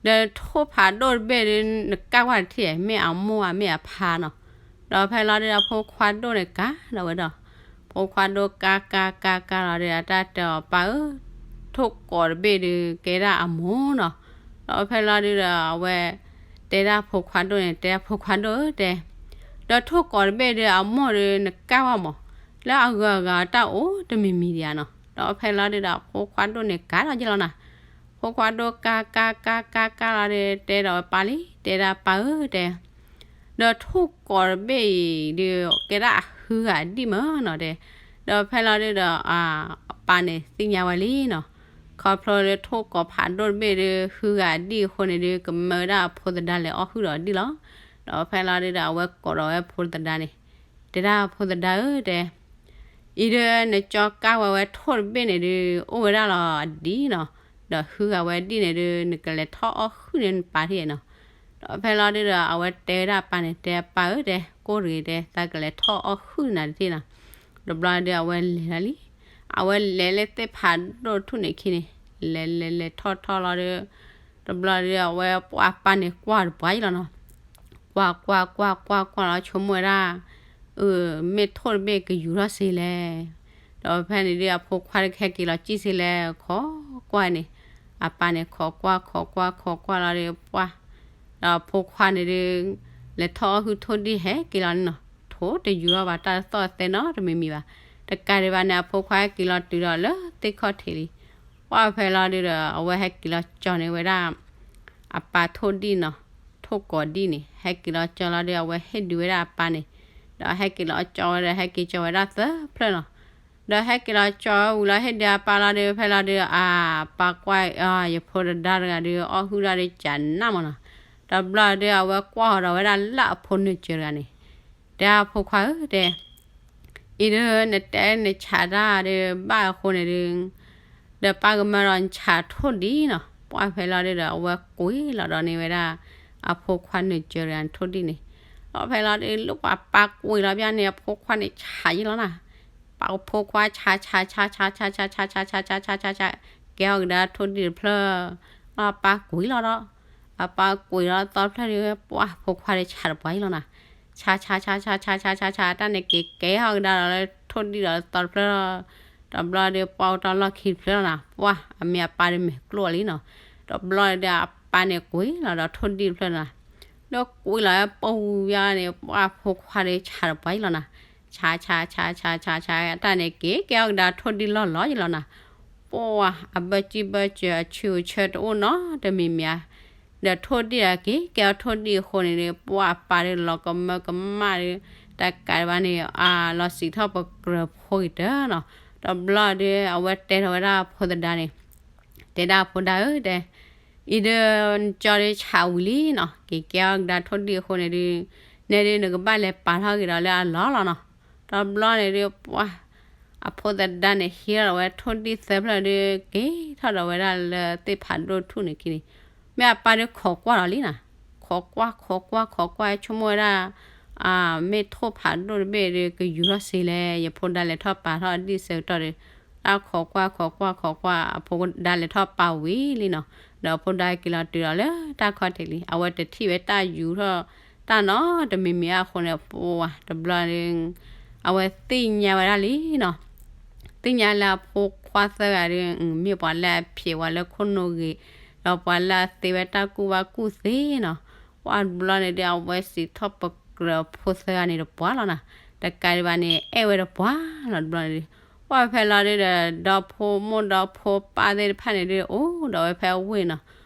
ဒီးထိၣ်ဖးဒိၣ်တဘ့ၣ်ဒုး နကၢ်ကွၢ်တထံၣ် မ့ၢ်အမိၢ်ဧါ မ့ၢ်အဖါနီၤ. ဒီးဖဲလီၤဒုးဒီး အဖိခွါဒိၣ်န့ၣ်ကၤဒီးဝဲဒီး, ဖိ ဖိခွါဒိၣ်ကါကါကါကါလီၤဒီး အတၢ်တဲအီၤ ပၢ်ဧၢ, ထိၣ်ကိးတဘ့ၣ်ဒုးကဲဒၣ်အမိၢ်နီၤ. ဒီးဖဲလီၤဒုးဒီး အဝဲ တဲဒၣ်ဖိခွါဒိၣ်န့ၣ် တဲ ဖိခွါဒိၣ်ဧၢ တဲ, ဒီးထိၣ်ကိးတဘ့ၣ်ဒုးအမိၢ်ဒုးနကၢ်ဝဲမး, လၢအဂုၤအဂၤအတၢ်အိၣ်တမံၤမံၤဒံးဧါနီၤ. ဒီးဖဲလီၤဒုးဒီး ဖိခွါဒိၣ်န့ၣ်ကါထီၣ်ယ့ၢ်လီၤနၤ. ဖိခွါဒိၣ်ကါကါကါကါကါလီၤဒီး တဲဒီးဝဲပၢ်လံ, တဲဒၣ်ပၢ်ဧၢ တဲ ဒီးထိၣ်ကိးတဘ့ၣ်အံၤဒုး ကဲဒၣ်အဟုဂၤအဒံၣ်မးနီၤ တဲ. ဒီးဖဲလီၤဒုးဒီး အပၢ်န့ၣ်သ့ၣ်ညါဝဲလံနီၤ. ခီဖျိလၢထိၣ်ကိးဖးဒိၣ်တဘ့ၣ်ဒုး ဟုဂၤအဒံၣ်အဃိန့ၣ်ဒုး ကမၢဝဲဒၣ်အဖိသဒါလဲၤအီၣ်ဟုၣ်ဒီးအဒံၣ်လီၤ. ဒီးဖဲလီၤဒုးဒီး အဝဲကိးဒီးဝဲဖိသဒါန့ၣ်, တဲဒၣ်ဖိသဒါဧၢ တဲ အံၤဒုးနကၠီကါဝဲဝဲထိၣ်တဘ့ၣ်န့ၣ်ဒုး အိၣ်ဝဲဒၣ်လီၤအဒံၣ်နီၤ, ဒီးဟုဂၤဝဲဒံၣ်န့ၣ်ဒုး နကလဲၤထီၣ်အီၣ်ဟုၣ်န့ၢ်နပၢ်ထံၣ်နီၤ. ဒီးဖဲလီၤဒုးဒီး အဝဲတဲဝဲဒၣ်အပၢ်န့ၣ် တဲပၢ်ဧၢ တဲ ကိၢ်တဂ့ၤ တဲ သးကလဲၤထီၣ်အီၣ်ဟုၣ်နၤတထံၣ်နီၤ. တဘျီဒုးအဝဲလဲၤလီၤလံ. အဝဲလဲၤလၢသ့ၣ်ဖးဒိၣ်ထူၣ်န့ၣ်ခံန့ၣ်, လဲၤလဲၤလဲၤထီၣ်ထီၣ်လီၤဒီး တဘျီဒုးအဝဲပှၢ်ပၢ်န့ၣ်ကွၢ်တပှၢ်ယ့ၢ်လီၤနီၤ. ကွၢ်ကွၢ်ကွၢ်ကွၢ်ကွၢ်လီၤ ဆိကမိၣ်ဝဲဒၣ် မ့ၢ်ထိၣ်တဘ့ၣ်ကယူၤထီၣ်စ့လဲၣ်. ဒီးဖဲန့ၣ်ဒုးအဖိခွါတခါက့ၤလီၤစံၣ်စ့လဲၣ် ခိးကွၢ်န့ၣ်, အပၢ်န့ၣ်ခိးကွၢ်ခိးကွၢ်ခိးကွၢ်လီၤဒီးပှၢ်, ဒီးအဖိခွါန့ၣ်ဒုး လဲၤထီၣ်အီၣ်ဟုၣ်ထိၣ်ဒံၣ်ဟဲက့ၤလီၤန့ၣ်နီၤ, ထိၣ်တယူၤထီၣ်ဘၣ်တၢ်သီၣ်သဲနီတမံၤမံၤဘၣ်. တကးဒံးဘၣ်န့ၣ် အဖိခွါဟဲက့ၤလီၤတုၤဒီးလၢသ့ၣ်ခီၣ်ထံးလံ. ပှၢ်ဖဲလီၤဒုးဒီး အဝဲဟဲက့ၤလီၤကၠီန့ၢ်ဝဲဒၣ် အပၢ်ထိၣ်ဒံၣ်နီၤ, ထိၣ်ကိးဒံၣ်န့ၣ် ဟဲက့ၤလီၤကၠီလီၤဒီး အဝဲဟ့ၣ်ဒုးဝဲဒၣ်အပၢ်န့ၣ်, ဒီးဟဲက့ၤလီၤကၠီဝဲဒီး ဟဲက့ၤကၠီဝဲဒၣ်သၢဖျၢၣ်နီၤ. ဒီးဟဲက့ၤလီၤကၠီဝဲဝံၤလီၤ ဟ့ၣ်ဒုးအပၢ်လီၤဒီး ဖဲလီၤဒုး အပၢ်ကွၢ် ယဖိတဒါတဂၤဒုး အီၣ်ဟုၣ်ဒၣ်ဒုးကနၣ်မးနီၤ. တဘျီဒုး အဝဲကွၢ်ဃီၤဒီးဝဲဒၣ်လၢအဖိနၢၤစၢၤတဂၤန့ၣ်, တဲအဖိခွါဧၢ တဲ အံၤဒုးနတဲနဆးတၢ်ဒုးဘၣ်အဃိန့ၣ်ဒုး ဒီးပၢ်ကမၢဒီးနဆးထိၣ်ဒံၣ်နီၤ. ပှၢ်ဖဲလီၤဒုးဒီး အဝဲကွံာ်လီၤဒီးန့ၢ်ဝဲဒၣ် အဖိခွါနၢၤစၢၤတဂၤန့ၣ်ထိၣ်ဒံၣ်န့ၣ်. ဒီးဖဲလီၤဒုး လၢပှၤပၢ်ကွံာ်လီၤဘၣ်န့ၣ် အဖိခွါန့ၣ်ဆးယ့ၢ်လီၤနၤ. ပှၤဖိခွါဆးဆးဆးဆးဆးဆးဆးဆးဆးဆးဆးဆးဆးဆးဆးဆး ကဲထီၣ်ကဒါထိၣ်ဒံၣ်တဖျၢၣ်, အပၢ်ကွံာ်လီၤဒီး အပၢ်ကွံာ်လီၤသီတဖျၢၣ်ဒုး ပှၢ်ဖိခွါဒုးဆးတပှၢ်ယ့ၢ်လီၤနၤ. ဆးဆးဆးဆးဆးဆးဆးဆး တၢ်န့ၣ်က့ၤကဲထီၣ်ကဒါဒီးလၢ ထိၣ်ဒံၣ်ဒီးလၢသီတဖျၢၣ်, တဘျီဒုးပှၢ်အိၣ်တ့ၢ်လီၢ်ခံတဖျၢၣ်လီၤနၤ. ပှၢ်အမ့ၢ်အပၢ်ဒုးမဲာ်ကျိၣ်လံနီၤ. တဘျီဒုးအပၢ်န့ၣ်ကွံာ်လီၤဒီးထိၣ်ဒံၣ်တဖျၢၣ်နၤ. ဒီးကွံာ်လီၤပူၤယါန့ၣ် ပှၢ်ဖိခွါဒုးဆးတပှၢ်ယ့ၢ်လီၤနၤ. ဆးဆးဆးဆးဆးဆး တၢ်န့ၣ်က့ၤကဲထီၣ်ကဒါထိၣ်ဒံၣ်လီၢ်လီၢ်ယ့ၢ်လီၤနၤ. ပှၢ်အဘၢၣ်စံၣ်ဘၢၣ်စၢၤအဆူၣ်အဆၢတအိၣ်နီတမံၤမံၤဧါ. ဒီးထိၣ်ဒံၣ်ဒီးက့ၤကဲထီၣ်ထိၣ်ဒံၣ်အဃိန့ၣ်ဒီး ပှၢ်အပၢ်ဒုးလီၤကမၢကမၣ်ဒီး တကးဒံးဘၣ်န့ၣ် အလီၤစံးထီၣ်ပကြၢးဖိဂ့ၤတၢ်နီၤ. တဘျီဒုးအဝဲတဲထီၣ်ဝဲဒၣ်အဖိသဒါန့ၣ်, တဲဒၣ်အဖိဒါဧၢ တဲ အံၤဒုးနကၠီဒုးဆးဝံၤလံနီၤ, က့ၤကဲထီၣ်ကဒါထိၣ်ဒံၣ်အဃိန့ၣ်ဒုး နဲဒုးနကဘၣ်လဲၤပာ်ထီၣ်က့ၤဒီးလၢအလီၢ်လီၤနီၤ. တဘျီန့ၣ်ဒုးပှၢ် အဖိသဒါန့ၣ်ဟံးထီၣ်ဒီးဝဲထိၣ်ဒံၣ်သၢဖျၢၣ်ဒုး က့ၤထီၣ်ဒီးဝဲဒၣ်လၢသ့ၣ်ဖးဒိၣ်ထူၣ်န့ၣ်ခံန့ၣ်, မ့ၢ်အပၢ်ဒုးခိးကွၢ်လီၤလံနီၤ. ခိးကွၢ်ခိးကွၢ်ခိးကွၢ် ဆိကမိၣ်ဝဲဒၣ် မ့ၢ်ထိၣ်ဖးဒိၣ်တဘ့ၣ်ဒုးကယူၤထီၣ်စ့လဲၣ်, ယဖိဒါလဲၤထီၣ်ပာ်ထီၣ်ဒံၣ်ဆၢကတီၢ်ဒီး တၢ်ခိးကွၢ်ခိးကွၢ်ခိးကွၢ် အဖိဒါလဲၤထီၣ်ပာ်ဝံၤလံနီၤ. ဒီးအဖိဒါက့ၤလီၤတုၤဒီးလၢတၢ်ခီၣ်ထံးလံ, အဝဲတထံၣ်ဝဲတၢ်ယူၤထီၣ်တၢ်နီတမံၤမံၤအဃိန့ၣ် ပှၢ်တဘျီဒုး အဝဲသ့ၣ်ညါဝဲဒၣ်လံနီၤ. သ့ၣ်ညါလၢအဖိခွါသၢဂၤဒုး မ့ၢ်ပှၤလၢအဖျဲးဝဲလၢခိၣ်နူာ်ဂ့ၤ, ဒီးပှၤလၢအသ့ဝဲတၢ်ကူၣ်ဘၣ်ကူၣ်သ့နီၤ. ပှၢ်တဘျီန့ၣ်ဒုး အဝဲစံးထီၣ်ပကြၢးအဖိသၢဂၤန့ၣ်တပှၢ်လီၤနီၤ. တကးဒံးဘၣ်န့ၣ် အဲၣ်ဝဲတပှၢ်လီၤတဘျီန့ၣ်ဒုး, ပှၢ်ဖဲလီၤဒုးဒီး ဒီဖိမိၢ်ဒီဖိပၢ်သ့ၣ်တဖၣ်န့ၣ်ဒုး အိၣ်ဒီးဝဲဖဲအဝ့ၢ်နီၤ.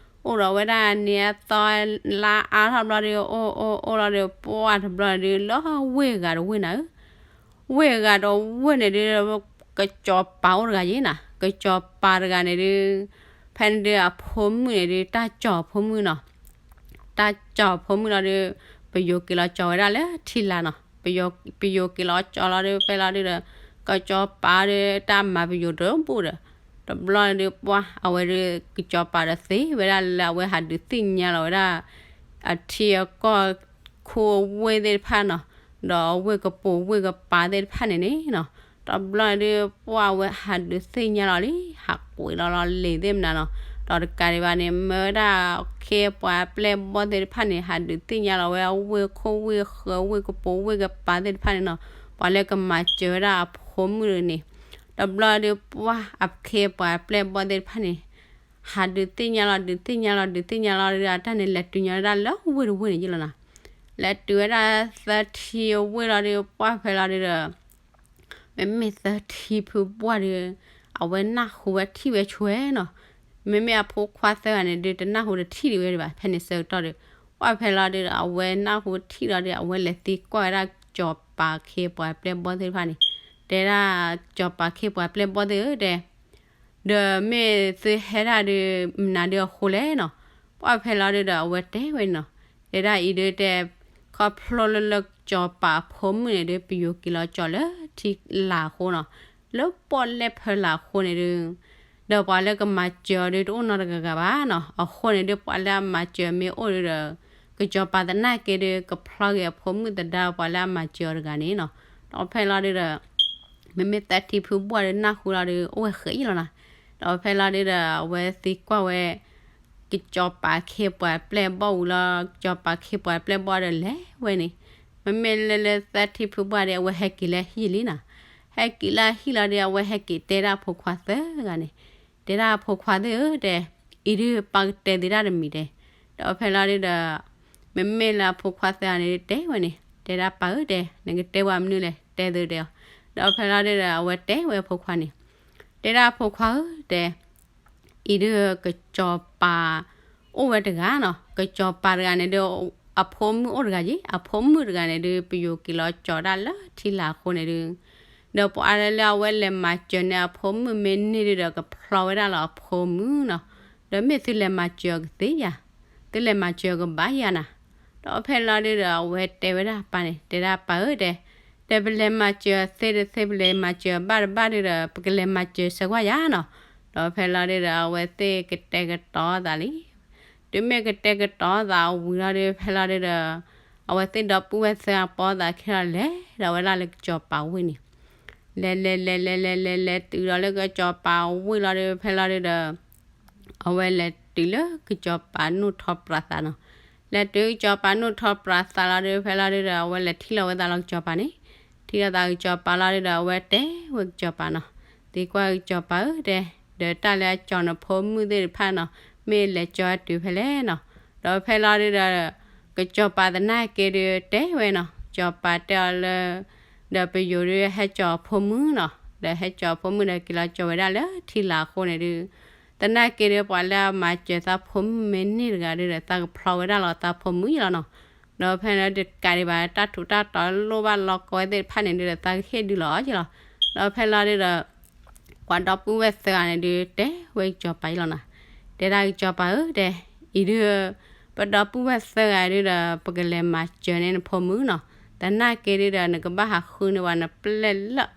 အိၣ်ဒီးဝဲဒၣ်န့ၣ်အသီလါအါထီၣ်ဘျီဒုး အိၣ်အိၣ်အိၣ်လီၤဒုး ပှၢ်တဘျီန့ၣ်ဒုး လၢဝ့ၢ်ဂၤတဝ့ၢ်နၤဧၢ ဝ့ၢ်ဂၤဒီးဝ့ၢ်န့ၣ်ဒုး ကစီၤပၤအိၣ်တဂၤယ့ၢ်နၤ, ကစီၤပၤတဂၤန့ၣ်ဒုး ဖဲန့ၣ်ဒုးအဖိမုၣ်န့ၣ်ဒုး တၢ်ကၠီၤဖိမုၣ်နီၤ, တၢ်ကၠီၤဖိမုၣ်လီၤဒုး ပယိၤက့ၤလီၤကၠီၤဝဲဒၣ်လၢထံလာ်နီၤ, ပယိၤက့ၤလီၤကၠီၤလီၤဒုး ဖဲလီၤဒုးဒီး ကစီၤပၤဒုး တၢ်မၤပယိၤတဘူၣ်ဒီး တဘျီန့ၣ်ဒုး ပှၢ်အဝဲဒုး ကစီၤပၤဒီးသ့ဝဲဒၣ်လၢအဝဲဟးဒုးသ့ၣ်ညါလီၤဝဲဒၣ် အထံအကီၢ် ခိအဝ့ၢ်သ့ၣ်တဖၣ်နီၤ, ဒီးအဝ့ၢ်ကပိာ်ဝ့ၢ်ကပၤသ့ၣ်တဖၣ်န့ၣ်န့ၣ်နီၤ, တဘျီန့ၣ်ဒုး ပှၢ်ဝဲဟးဒုးသ့ၣ်ညါလီၤလံ, ဟးကွံာ်လီၤလီၤလံာ်သ့ၣ်မနုၤနီၤ, ဒီးတကးဒံးဘၣ်န့ၣ် မၢဝဲဒၣ်ခ့ပှၤပျဲၢ်ဘီၣ်သ့ၣ်တဖၣ်န့ၣ် ဟးဒုးသ့ၣ်ညါလီၤဝဲအဝ့ၢ်ခိၣ်ဝ့ၢ်ဃၢၤဝ့ၢ်ကပိာ်ဝ့ၢ်ကပၤသ့ၣ်တဖၣ်န့ၣ်နီၤ, ပှၤလၢကမၤစၢၤဝဲဒၣ်အဖိ အဖိမုၣ်န့ၣ်, တဘျီဒီးပှၢ်အခ့အပှၤအပျဲၢ်အဘီၣ်သ့ၣ်တဖၣ်န့ၣ် ဟးဒုးသ့ၣ်ညါလီၤ ဒုးသ့ၣ်ညါလီၤ ဒုးသ့ၣ်ညါလီၤဒီး အတၢ်န့ၣ်လဲၤတုၤညီဝဲဒၣ်လၢဝ့ၢ်တဝ့ၢ်န့ၣ်ယ့ၣ်လီၤနီၤ. လဲၤတုၤဝဲဒၣ်သၢထံအဝ့ၢ်လီၤဒီး ပှၢ်ဖဲလီၤဒုးဒီး မ့မ့ၢ်သၢထံဖုဘှၢ်ဒီး အဝဲနၢ်ဟူဝဲထံၣ်ဝဲဆှဲနီၤ. မ့မ့ၢ်အဖိခွါသၢဂၤန့ၣ်ဒုး တနၢ်ဟူတထံၣ်ဒံးဝဲဒံးဘၣ် ဖဲန့ၣ်ဆၢကတီၢ်ဒီး ပှၢ်ဖဲလီၤဒုးဒီး အဝဲနၢ်ဟူထံၣ်လီၤဒီး အဝဲလဲၤသံကွၢ်ဝဲဒၣ်ကစီၤပၤခ့ပှၤပျဲၢ်ဘီၣ်သ့ၣ်တဖၣ်န့ၣ်, တဲဒၣ်ကစီၤပၤခ့ပှၤပျဲၢ်ဘီၣ်သ့ၣ်ဧၢ တဲ ဒီးမ့ၢ်သုဟဲဒၣ်ဒုး မနုၤဒုးအဃိလဲၣ်နီၤ. ပှၢ်ဖဲလီၤဒုးဒီး အဝဲတဲဝဲနီၤ, တဲဒၣ်အံၤဒုးတဲ ခီဖျိလၢလၢကစီၤပၤအဖိမုၣ်န့ၣ်ဒုး ပယိၤက့ၤလီၤကၠီၤလၢထံလာ်အဃိနီၤ, လၢပီၣ်လဲၣ်ဖၢလာ်အဃိန့ၣ်ဒုး ဒီးပှၤလၢကမၤစၢၤအီၤဒုးတအိၣ်နီတဂၤဂၤဘၣ်နီၤ. အဃိန့ၣ်ဒုး ပှၤလၢအမၤစၢၤမ့ၢ်အိၣ်ဒုးဒီး ကစီၤပၤသနာ်က့ဒုး ကဖျီက့ၤအဖိမုၣ်သဒါ ပှၤလၢအမၤစၢၤအီၤတဂၤန့ၣ်နီၤ. ဒီးဖဲလီၤဒုးဒီး မ့မ့ၢ်သၢထံဖုဘှၢ်ဒီးနၢ်ဟူလီၤဒီး အိၣ်ဝဲဃဲးယ့ၣ်လီၤနီၤ. ဒီးဖဲလီၤဒုးဒီး အဝဲသံကွၢ်ဝဲ ကစီၤပၤခ့ပှၤပျဲၢ်ဘီၣ်ဝံၤလီၤ, ကစီၤပၤခ့ပှၤပျဲၢ်ဘီၣ်ဒီးလဲၤဝဲန့ၣ်, မ့မ့ၢ်လၢလၢသၢထံဖုဘှၢ်ဒီး အဝဲဟဲက့ၤလၢဟံၣ်လံနီၤ. ဟဲက့ၤလၢဟံၣ်လီၤဒီး အဝဲဟဲက့ၤတဲဒၣ်အဖိခွါသၢဂၤန့ၣ်, တဲဒၣ်အဖိခွါသ့ၣ်ဧၢ တဲ အံၤဒုးပၢ်ကတဲသုတၢ်တမံၤတဲ. ဒီးဖဲလီၤဒုးဒီး မ့မ့ၢ်လၢအဖိခွါသၢဂၤန့ၣ်ဒုးတဲဝဲန့ၣ်, တဲဒၣ်ပၢ်ဧၢ တဲ နကတဲပှၤမနုၤလဲၣ် တဲသုတဲအီၤ. ဒီးဖဲလီၤဒုးဒီး အဝဲတဲဝဲအဖိခွါန့ၣ်, တဲဒၣ်အဖိခွါဧၢ တဲ အံၤဒုးကစီၤပၤအိၣ်ဝဲတဂၤနီၤ, ကစီၤပၤတဂၤန့ၣ်ဒုး အဖိမုၣ်အိၣ်တဂၤက့ၤ, အဖိမုၣ်တဂၤန့ၣ်ဒုး ပယိၤက့ၤလီၤကၠီၤဒၣ်လၢထံလာ်အဃိန့ၣ်ဒုး, ဒီးပှၤလၢလၢအဝဲလဲၤမၤစၢၤန့ၣ် အဖိမုၣ်မ့ၢ်န့ၢ်ဒုးဒီး ကဖျီဝဲဒၣ်လီၤအဖိမုၣ်နီၤ. ဒီးမ့ၢ်သုလဲၤမၤစၢၤအီၤကသ့ဧါ, သုလဲၤမၤစၢၤအီၤကဘၣ်ဧါနီၤ. ဒီးဖဲလီၤဒုးဒီး အဝဲတဲဝဲဒၣ်ပၢ်န့ၣ်, တဲဒၣ်ပၢ်ဧၢ တဲ, တဲပလဲၤမၤစၢၤအီၤသ့တသ့ ပလဲၤမၤစၢၤအီၤဘၣ်တဘၣ်ဒုးဒီး ပကလဲၤမၤစၢၤဆၢကွၢ်ယၤနီၤ. ဒီးဖဲလီၤဒုးဒီး အဝဲသ့ၣ်ကတဲာ်ကတီၤသးလံ. တုၤမ့ၢ်ကတဲာ်ကတီၤသးဝံၤလီၤဒုး ဖဲလီၤဒုးဒီး အဝဲသ့ၣ်ဒီပုၢ်ဝဲၢ်သၢဂၤပိာ်သးခဲလၢာ် လဲၤဒီးဝဲဒၣ်လၢကစီၤပၤဝ့ၢ်န့ၣ်, လဲၤလဲၤလဲၤလဲၤလဲၤလဲၤလဲၤတုၤဒီးလၢကစီၤပၤဝ့ၢ်လီၤဒုး ဖဲလီၤဒုးဒီး အဝဲလဲၤတုၤလၢကစီၤပၤနူၢ်ထီပြးသးနီၤ. လဲၤတုၤကစီၤပၤနူၢ်ထီပြးသးလီၤဒုး ဖဲလီၤဒုးဒီး အဝဲလဲၤထံၣ်လိာ်ဝဲသးလီၤကစီၤပၤန့ၣ်, ထံၣ်လိာ်သးကစီၤပၤလီၤဒုးဒီး အဝဲတဲဝဲကစီၤပၤနီၤ, သံကွၢ်ကစီၤပၤဧၢ တဲ, ဒီးတၢ်လၢအကၠီၤနဖိမုၣ်သ့ၣ်တဖၣ်နီၤ မ့ၢ်လဲၤကၠီၤတုၤဖဲလဲၣ်နီၤ. ဒီးဖဲလီၤဒုးဒီး ကစီၤပၤသနာ်က့ဒုးတဲဝဲနီၤ, ကစီၤပၤတဲအီၤလၢ ဒီးပယိၤဒုးဟဲကၠီၤအဖိမုၣ်နီၤ, ဒီးဟဲကၠီၤအဖိမုၣ်ဒီးက့ၤလီၤကၠီၤဝဲဒၣ်လၢထံလာ်အဃိန့ၣ်ဒုး သနာ်က့ဒုး ပှၤလၢအမၤစၢၤသးဖိမုၣ်မ့ၢ်န့ၢ်တဂၤဒုးဒီး သးကဖျီဝဲဒၣ်လီၤသးဖိမုၣ်ယ့ၣ်လီၤနီၤ. ဒီးဖဲန့ၣ်တကးဒံးဘၣ် တၢ်ထူးတၢ်တီၤလိၣ်ဘၣ်လီၢ်ကီဝဲသ့ၣ်တဖၣ်န့ၣ်ဒုးဒီး သးကဟ့ၣ်ဒုးလီၤအီၤယ့ၣ်လီၤ. ဒီးဖဲလီၤဒုးဒီး ပှၤဒီပုၢ်ဝဲၢ်သၢဂၤန့ၣ်ဒုး တဲဝဲကစီၤပၤယ့ၣ်လီၤနီၤ, တဲဒၣ်ကစီၤပၤဧၢ တဲ, အံၤဒုး ပဒီပုၢ်ဝဲၢ်သၢဂၤဒုးဒီး ပကလဲၤမၤစၢၤန့ၢ်နဖိမုၣ်နီၤ, သနာ်က့ဒုးဒီး နကဘၣ်ဟးဃုန့ၢ်ဝဲနပျဲၢ်လၢ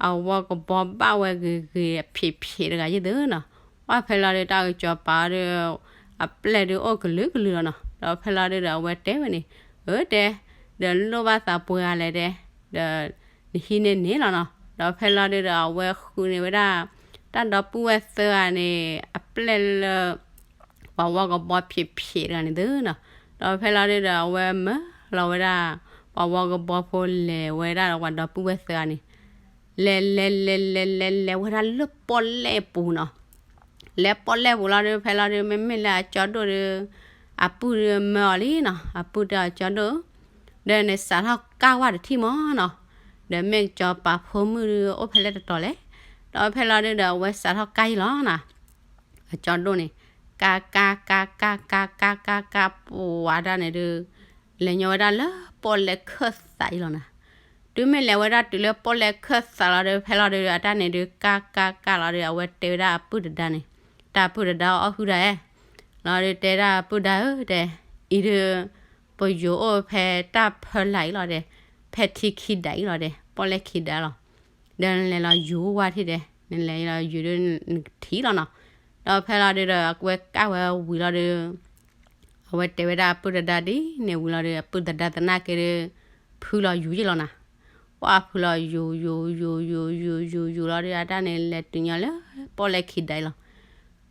အဝီကဘီဘၣ်ဝဲဂ့ၤဂ့ၤအဖံးဖံးတဂၤယ့ၣ်သုနီၤ. ပှၢ်ဖဲလီၤဒုး တၢ်ကစီၤပၤအီၤဒုး အပျဲၢ်ဒုးအိၣ်ကလုာ်ကလုာ်လီၤနီၤ. ဒီးဖဲလီၤဒုးဒီး အဝဲတဲဝဲန့ၣ်, အၢ တဲ, ဒီးလိၣ်ဘၣ်သးပှဲၤဂၤလဲၣ်တဲ, ဒီး နဟံးန့ၢ်န့ၣ်လီၤနီၤ. ဒီးဖဲလီၤဒုးဒီး အဝဲဃုန့ၢ်ဝဲဒၣ် တၢ်ဒီပုၢ်ဝဲၢ်သၢဂၤန့ၣ် အပျဲၢ်လၢ ပှၤဝီကဘီဖံးဖံးတဂၤန့ၣ်သုနီၤ. ဒီးဖဲလီၤဒုးဒီး အဝဲမၢလီၤဝဲဒၣ် ပှၤဝီကဘီဖိလဲၤဝဲဒၣ်ဒီးပှၤဒီပုၢ်ဝဲၢ်သၢဂၤန့ၣ် လဲၤလဲၤလဲၤလဲၤလဲၤလဲၤဝဲဒၣ်လၢပီၣ်လဲၣ်ပူၤနီၤ. လဲၤပီၣ်လဲၣ်ပူၤလီၤဒုး ဖဲလီၤဒုး မ့မ့ၢ်လၢအကၠီဒိၣ်ဒုး အပုၢ်ဒုးမၢအီၤလံနီၤ. အပုၢ်တဲအီၤကၠီဒိၣ်, ဒီးနစးထီၣ်ကၢ်ဝဲတထံၣ်မးနီၤ, ဒီးမ့ၢ်ကစီၤပၤဖိမုၣ်ဒုးအိၣ်ဖဲလဲၣ်တတီၤလဲၣ်. ဒီးဖဲလီၤဒုးဒီး အဝဲစးထီၣ်ကၢ်ယ့ၣ်လီၤနီၤ. အကၠီဒိၣ်န့ၣ် ကၢ်ကၢ်ကၢ်ကၢ်ကၢ်ကၢ်ကၢ်ကၢ်ပှၤတၢ်န့ၣ်ဒုး လဲၤညီဝဲဒၣ်လၢပီၣ်လဲၣ်ခၢၣ်သးအံၤလီၤနီၤ. တုၤမ့ၢ်လဲၤဝဲဒၣ်တုၤလၢပီၣ်လဲၣ်ခၢၣ်သးလီၤဒုး ဖဲလီၤဒုး အတၢ်န့ၣ်ဒုး ကၢ်ကၢ်ကၢ်လီၤဒုး အဝဲတဲဝဲဒၣ်အပုၢ်တဒါန့ၣ်, တၢ်ပုၢ်တဒါအီၣ်ဟုၣ်ဒၣ်ဧဲ, လီၤဒုးတဲဒၣ်အပုၢ်ဒါဧၢ တဲ, အံၤဒုး ပယိၤအိၣ်ဖဲတၢ်ဖၢလာ်အံၤလီၤတဲ, ဖဲထံခံဒးအံၤလီၤတဲ, ပီၣ်လဲၣ်ခံဒးလီၤ. ဒီးနလဲၤလီၤယူၤဝဲထံၣ်တဲ, နလဲၤလီၤယူၤဒုးနကထံၣ်လီၤနီၤ. ဒီးဖဲလီၤဒုးဒီး အဝဲကၢ်ဝဲဝံၤလီၤဒုး အဝဲတဲဝဲဒၣ်အပုၢ်တဒါဒ်န့ၣ်ဝံၤလီၤဒီး အပုၢ်တဒါသနာ်က့ဒီး ဖုလီၤယူၤယ့ၣ်လီၤနၤ. ပှၢ်ဖုလီၤယူၤ ယူၤ ယူၤ ယူၤ ယူၤ ယူၤ ယူၤလီၤဒီး အတၢ်န့ၣ်လဲၤတုၤညီလၢပီၣ်လဲၣ်ခံဒးအံၤလီၤ.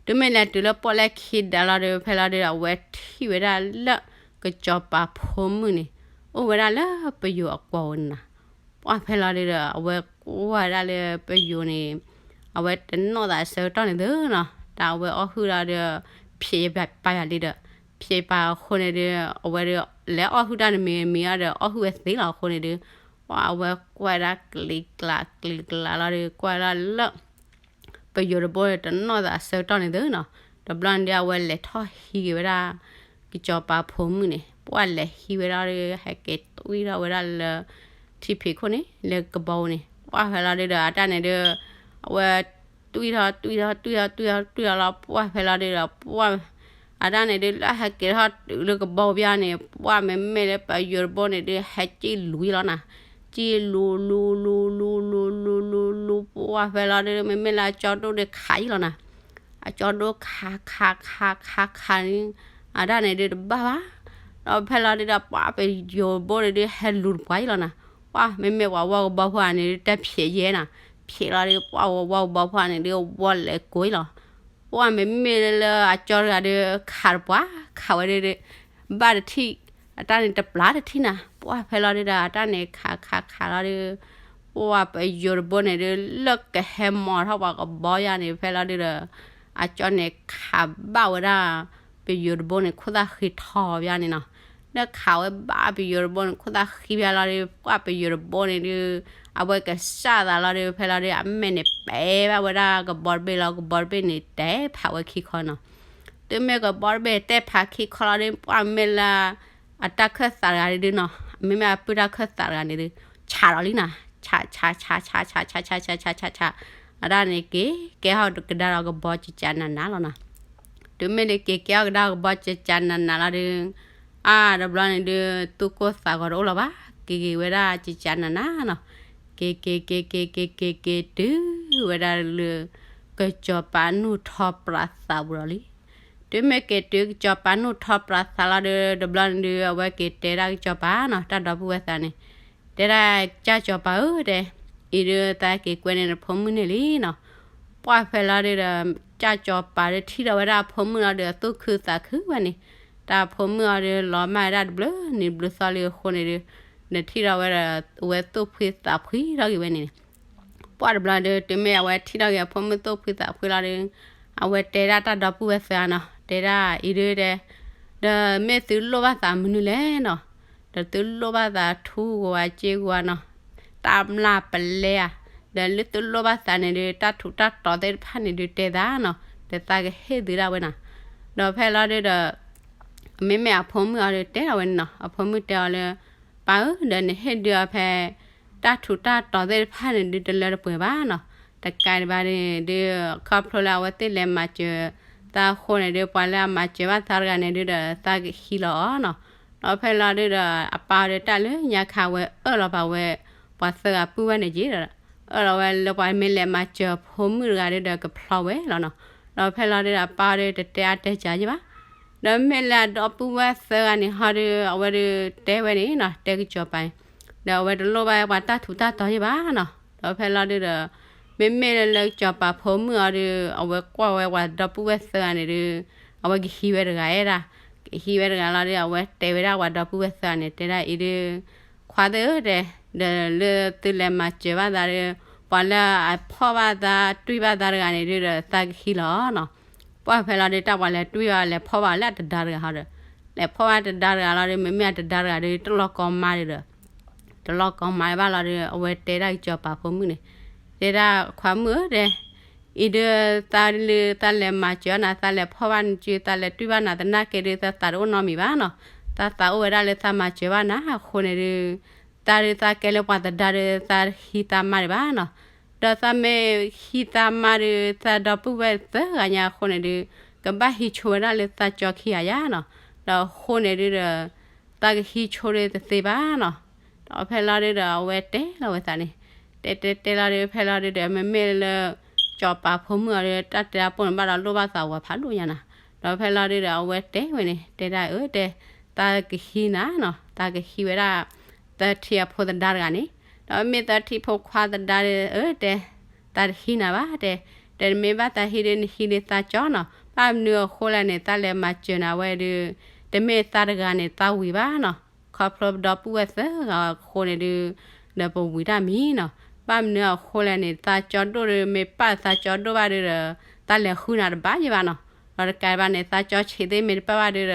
တုၤမ့ၢ်လဲၤတုၤလၢပီၣ်လဲၣ်ခံဒးလီၤဒီး ဖဲလီၤဒီး အဝဲထံၣ်ဝဲဒၣ်လၢ ကစီၤပၤဖိမုၣ်န့ၣ် အိၣ်ဝဲဒၣ်လၢပယိၤအကွီၢ်ဝဲန့ၣ်နၤ. ပှၢ်ဖဲလီၤဒုဒီး အဝဲကွၢ်ဝဲဒၣ်လၢပယိၤန့ၣ် အဝဲတနီၣ်သးအဆၢကတီၢ်န့ၣ်သုနီၤ, တၢ်အဝဲအီၣ်ဟုၣ်လီၤဒီး ဖျဲးပာ်ယၤလံဒီး ဖျဲးပာ်အဃိန့ၣ်ဒု အဝဲဒု လဲၤအီၣ်ဟုၣ်တၢ်တမံၤမံၤအီၤဒီး အီၣ်ဟုၣ်ဝဲသ့လီၤအဃိန့ၣ်ဒု ပှၢ်အဝဲကွၢ်ဝဲဒၣ်ကျံးကျါကျံးကျါလီၤဒီး ကွၢ်ဝဲဒၣ်လၢ ပယိၤတဘိန့ၣ် တနီၣ်သးအဆၢကတီၢ်န့ၣ်သုနီၤ, တဘျီန့ၣ်ဒု အဝဲလဲၤထီၣ်ဟံးက့ၤဝဲဒၣ် ကစီၤပၤဖိမုၣ်န့ၣ်, ပှၢ်လဲၤဟံးဝဲဒၣ်ဒီး ဟဲက့ၤတွံၢ်ထီၣ်ဝဲဒၣ်လၢ ထံဖံးခိၣ်န့ၣ် လၢကဘီပူၤန့ၣ်, ပှၢ်ဖဲလီၤဒုဒီး အတၢ်န့ၣ်ဒု အဝဲတွံၢ်ထီၣ်တွံၢ်ထီၣ်တွံၢ်ထီၣ်တွံၢ်ထီၣ်တွံၢ်ထီၣ်လီၤ ပှၢ်ဖဲလီၤဒုဒီး ပှၢ် အတၢ်န့ၣ်ဒု လၢဟဲက့ၤထီၣ်တုၤလၢကဘီပူၤဘၣ်န့ၣ် ပှၢ်မ့မ့ၢ်လၢပယိၤတဘိန့ၣ်ဒု ဟဲကံၣ်လူၤလီၤနၤ, ကံၣ်လူၤလူၤလူၤလူၤလူၤလူၤလူၤလူၤ ပှၢ်ဖဲလီၤဒု မ့မ့ၢ်လၢအကၠီဒိၣ်ဒုခးယံၤလီၤနၤ, အကၠီဒိၣ်ခးခးခးခးခးန့ၣ် အတၢ်န့ၣ်ဒုတဘၣ်ဘၣ်, ဒီးဖဲလီၤဒုဒီး ပှၢ်ပယိၤတဘိန့ၣ်ဒု ဟဲလူၤတပှၢ်ယံၤလီၤနၤ, ပှၢ်မ့မ့ၢ်ပှၤဝီၢ်ကဘီဖိဧါန့ၣ်ဒု တၢ်ဖျဲးယဲနၤ, ဖျဲးလီၤဒု ပှၢ်ဝီၢ်ကဘီဖိဧါန့ၣ်ဒု ဝီၢ်လဲၤကိးလီၤ ပှၢ်မ့မ့ၢ်လၢအကၠီတဂၤဒီး ခးတပှၢ် ခးဝဲဒၣ်ဒီး ဘၣ်တထံၣ်, အတၢ်န့ၣ်တပျၢ်တထံၣ်နၤ, ပှၢ်ဖဲလီၤဒုဒီး အတၢ်န့ၣ်ခးခးခးလီၤဒု, ပှၢ်ပယိၤတဘိန့ၣ်ဒု လၢကဟဲမီၤထီၣ်ပှၤကဘီယါန့ၣ် ဖဲလီၤဒုဒီး အကၠီန့ၣ်ခးဘၣ်ဝဲဒၣ် ပယိၤတဘိန့ၣ် ခိၣ်သၣ်ဃံထီၣ်ဘၣ်န့ၣ်နီၤ, လၢခးဝဲဘၣ်ပယိၤတဘိန့ၣ် ခိၣ်သၣ်ဃံဘၣ်လီၤဒု ပှၢ်ပယိၤတဘိန့ၣ်ဒု အဝဲကစၢ်သးလီၤဒု ဖဲလီၤဒု အမဲာ်န့ၣ်ပဲဘၣ်ဝဲဒၣ်ကဘီတဘ့ၣ်လီၤ, ကဘီတဘ့ၣ်န့ၣ်တဲဖးဝဲခံခီနီၤ, တုၤမ့ၢ်ကဘီတဘ့ၣ်တဲဖးခံခီလီၤဒု ပှၢ်မ့မ့ၢ်လၢ အတၢ်ခၢၣ်သးတဂၤဒုနီၤ, မ့မ့ၢ်အပုၢ်တၢ်ခၢၣ်သးတဂၤန့ၣ်ဒု ဆးဒီးလံနၤ, ဆးဆးဆးဆးဆးဆးဆးဆးဆးဆးဆး, အတၢ်န့ၣ်က့ၤ ကဲထီၣ်ကဒါဒီးကဘီကကးနးနးလီၤနီၤ, တုၤမ့ၢ်ဒုက့ၤကဲထီၣ်ကဒါကဘီကကးနးနးလီၤဒု အါတဘျီန့ၣ်ဒု သူၣ်ကိၢ်သးဂီၤတအိၣ်လၢၤဘၣ်, က့ၤက့ၤဝဲဒၣ်ကကးနးနးနီၤ, က့ၤက့ၤက့ၤက့ၤက့ၤက့ၤက့ၤတုၤဝဲဒၣ်လၢ ကစီၤပၤနူၢ်ထီပြးသးပူၤဒီးလံ, တုၤမ့ၢ်က့ၤတုၤ ကစီၤပၤနူၢ်ထီပြးသးလီၤဒု တဘျီန့ၣ်ဒု အဝဲက့ၤတဲဒၣ်ကစီၤပၤနီၤ တၢ်ဒီပုၢ်ဝဲၢ်သးန့ၣ်, တဲဒၣ် ကၢ်စီၤပၤဧၢ တဲ, အံၤဒု သးက့ၤကွဲန့ၢ်နဖိမုၣ်န့ၣ်လံနီၤ, ပှၢ်ဖဲလီၤဒုဒီး ကၢ်စီၤပၤဒုထံၣ်ထီၣ်ဝဲဒၣ်အဖိမုၣ်လီၤဒု အသူၣ်ခုသးခုဝဲန့ၣ်, တၢ်ဖိမုၣ်အီၤဒု လီၤမၢ်ဝဲဒၣ်တဘျုးနံၤတဘျုးသီလံအဃိန့ၣ်ဒု နထံၣ်ထီၣ်ဝဲဒီး အဝဲသူၣ်ဖှံသးဖှံထီၣ်က့ၤဝဲန့ၣ် ပှၢ်တဘျီဒု တုၤမ့ၢ်အဝဲထံၣ်ထီၣ်က့ၤအဖိမုၣ်သူၣ်ဖှံသးဖှံလီၤဒု အဝဲတဲဒၣ်တၢ်ဒီပုၢ်ဝဲၢ်သၢဂၤနီၤ, တဲဒၣ်အံၤဒုတဲ, ဒီးမ့ၢ်သုလိၣ်ဘၣ်သးမနုၤလဲၣ်နီၤ, ဒီးသုလိၣ်ဘၣ်သးထူဂီၤဧါစ့ဂီၤဧါနီၤ, တၢ်မျၢ်ပလဲဧါ, ဒီးလၢသုလိၣ်ဘၣ်သးန့ၣ်ဒု တၢ်ထူးတၢ်တီၤသ့ၣ်တဖၣ်န့ၣ်ဒုတဲသးနီၤ, ဒီးသးကဟ့ၣ်သုဒၣ်ဝဲနီၤ, ဒီးဖဲလီၤဒုဒီး မ့မ့ၢ်အဖိမုၣ်အီၤဒုတဲထီၣ်ဝဲန့ၣ်နီၤ, အဖိမုၣ်တဲအီၤလၢ ပၢ်ဧၢ ဒီးနဟ့ၣ်ဒုအီၤဖဲ တၢ်ထူးတၢ်တီၤသ့ၣ်တဖၣ်န့ၣ်ဒုတလၢတပှဲၤဘၣ်နီၤ, တကးဒံးဘၣ်န့ၣ်ဒု ခီဖျိလၢအဝဲသ့ၣ်လဲၤမၤစၢၤသးအဃိန့ၣ်ဒု ပှၤလၢအမၤစၢၤဘၣ်သးတဂၤန့ၣ်ဒုဒီး သးကဟံးလီၤအီၤနီၤ, ဒီးဖဲလီၤဒုဒီး အပၢ်အီၤဒုတၢ်လၢညါခါဝဲအၢၣ်လီၤပာ်ဝဲ ပှၤသၢဂၤပုၢ်ဝဲၢ်န့ၣ်က့ၤဒီး အၢၣ်လီၤဝဲလၢပှၤမ့ၢ်လဲၤမၤစၢၤဖိမုၣ်တဂၤဒုဒီးကဖျီဝဲလီၤနီၤ, ဒီးဖဲလီၤဒုဒီးအပၢ်အီၤဒုတတဲအါတဲစှၤယ့ၢ်ဘၣ် ဒီးမ့ၢ်လၢအဒီပုၢ်ဝဲၢ်သၢဂၤန့ၣ်ဟီဒု အဝဲဒုတဲဝဲန့ၣ်နီၤ တဲကစီၤပၤန့ၣ်, ဒီးအဝဲတလိၣ်ဘၣ်ပှၤတၢ်ထူးတၢ်တီၤယ့ၢ်ဘၣ်နီၤ, ဒီးဖဲလီၤဒုဒီး မ့မ့ၢ်လၢလၢကစီၤပၤဖိမုၣ်အီၤဒု အဝဲကွၢ်ဝဲပှၤဒီပုၢ်ဝဲၢ်သၢဂၤန့ၣ်ဒု အဝဲကဟံးဝဲတဂၤအဲၣ်ဒၣ်, ကဟံးဝဲတဂၤလီၤဒု အဝဲတဲဝဲဒၣ်ပှၤဒီပုၢ်ဝဲၢ်သၢဂၤန့ၣ် တဲဒၣ်အံၤဒု ခွါသ့ၣ်ဧၢတဲ, ဒီးလၢသုလဲၤမၤစၢၤဘၣ်သးဒီး ပှၤလၢအဖီၣ်ဘၣ်သးတွံၢ်ဘၣ်သးတဂၤန့ၣ်ဒု ဒီးသးကဟံးလီၤနီၤ, ပှၢ်ဖဲလီၤဒု တၢ်ပှၤလဲၤတွံၢ်ဘၣ်လဲၤဖီၣ်ဘၣ်လၢအတဒါတဂၤဟီဒီး လဲၤဖီၣ်ဘၣ်တဒါတဂၤလီၤဒု မ့မ့ၢ်အတဒါတဂၤဒု တလီၢ်ကီမါဒုဒီး တလီၢ်ကီမါဘၣ်လီၤဒု အဝဲတဲဒၣ်ကစီၤပၤဖိမုၣ်န့ၣ်, တဲဒၣ်ခွါမုၣ်ဧၢတဲ အံၤဒု သးလၢသးလဲၤမၤစၢၤနၤ သးလဲၤဖီၣ်ဘၣ်နစု သးလဲၤတွံၢ်ဘၣ်နၤသနာ်က့ဒု သးသးတအိၣ်နီတမံၤဘၣ်နီၤ, သးသးအိၣ်ဝဲဒၣ်လၢသးမၤစၢၤဘၣ်နၤအဃိန့ၣ်ဒု သးဒုသးကဲလၢပှၤသဒါဒု သးဟံးသးမါဒံးဘၣ်နီၤ, ဒီးသးမ့ၢ်ဟံးသးမါဒု သးဒီပုၢ်ဝဲၢ်သၢဂၤညါအဃိန့ၣ်ဒု ကဘၣ်ဟံးဆိဝဲဒၣ်လၢသးကၠီခံဂၤယါနီၤ, ဒီးအဃိန့ၣ်ဒုဒီး သးကဟံးဆိဒုတသ့ဘၣ်နီၤ, ဒီးဖဲလီၤဒုဒီး အဝဲတဲလီၤဝဲသးန့ၣ်, တဲတဲတဲလီၤဒု ဖဲလီၤဒုဒီး မ့မ့ၢ်လၢ ကစီၤပၤဖိမုၣ်အီၤဒု တၢ်တဲအပိၢ်န့ၣ်ဘၣ်ဒီးလိၣ်ဘၣ်သးဝဲဖးဒိၣ်ညါနီၤ, ဒီးဖဲလီၤဒုဒီး အဝဲတဲဝဲန့ၣ် တဲဒၣ်အၢတဲ, သးကဟံးနၤနီၤ, သးကဟံးဝဲဒၣ် သထံအဖိသဒါတဂၤန့ၣ်, ဒီးမ့ၢ်သထံဖိခွါသဒါဒု အၢတဲ သးတဟံးနၤဘၣ်တဲ, တဲနမ့ၢ်ဘၣ်သးဟံးဒု နဟံးဒုသးကၠီနီၤ, ဘၣ်မနုၤအဃိလဲၣ်န့ၣ် သးလဲၤမၤစၢၤနၤဝဲဒု တမ့ၢ်သးတဂၤန့ၣ် သးဝံၤဘၣ်နီၤ, ခီဖျိပဒီပုၢ်ဝဲၢ်သၢဂၤအဃိန့ၣ်ဒု ဒီးပဝံၤတၢ်မံၤနီၤ. ဘၣ်မနုၤအဃိလဲၣ်န့ၣ် သးကၠီဒိၣ်ဒီး မ့ၢ်ပာ်သးကၠီဒိၣ်ဘၣ်ဒီး သးလဲၤဃုနၤတဘၣ်ယံၤဘၣ်နီၤ. ဒီးတကးဘၣ်န့ၣ် သးကၠီဆံးသ့ၣ်မ့ၢ်တပာ်ဘၣ်ဒီး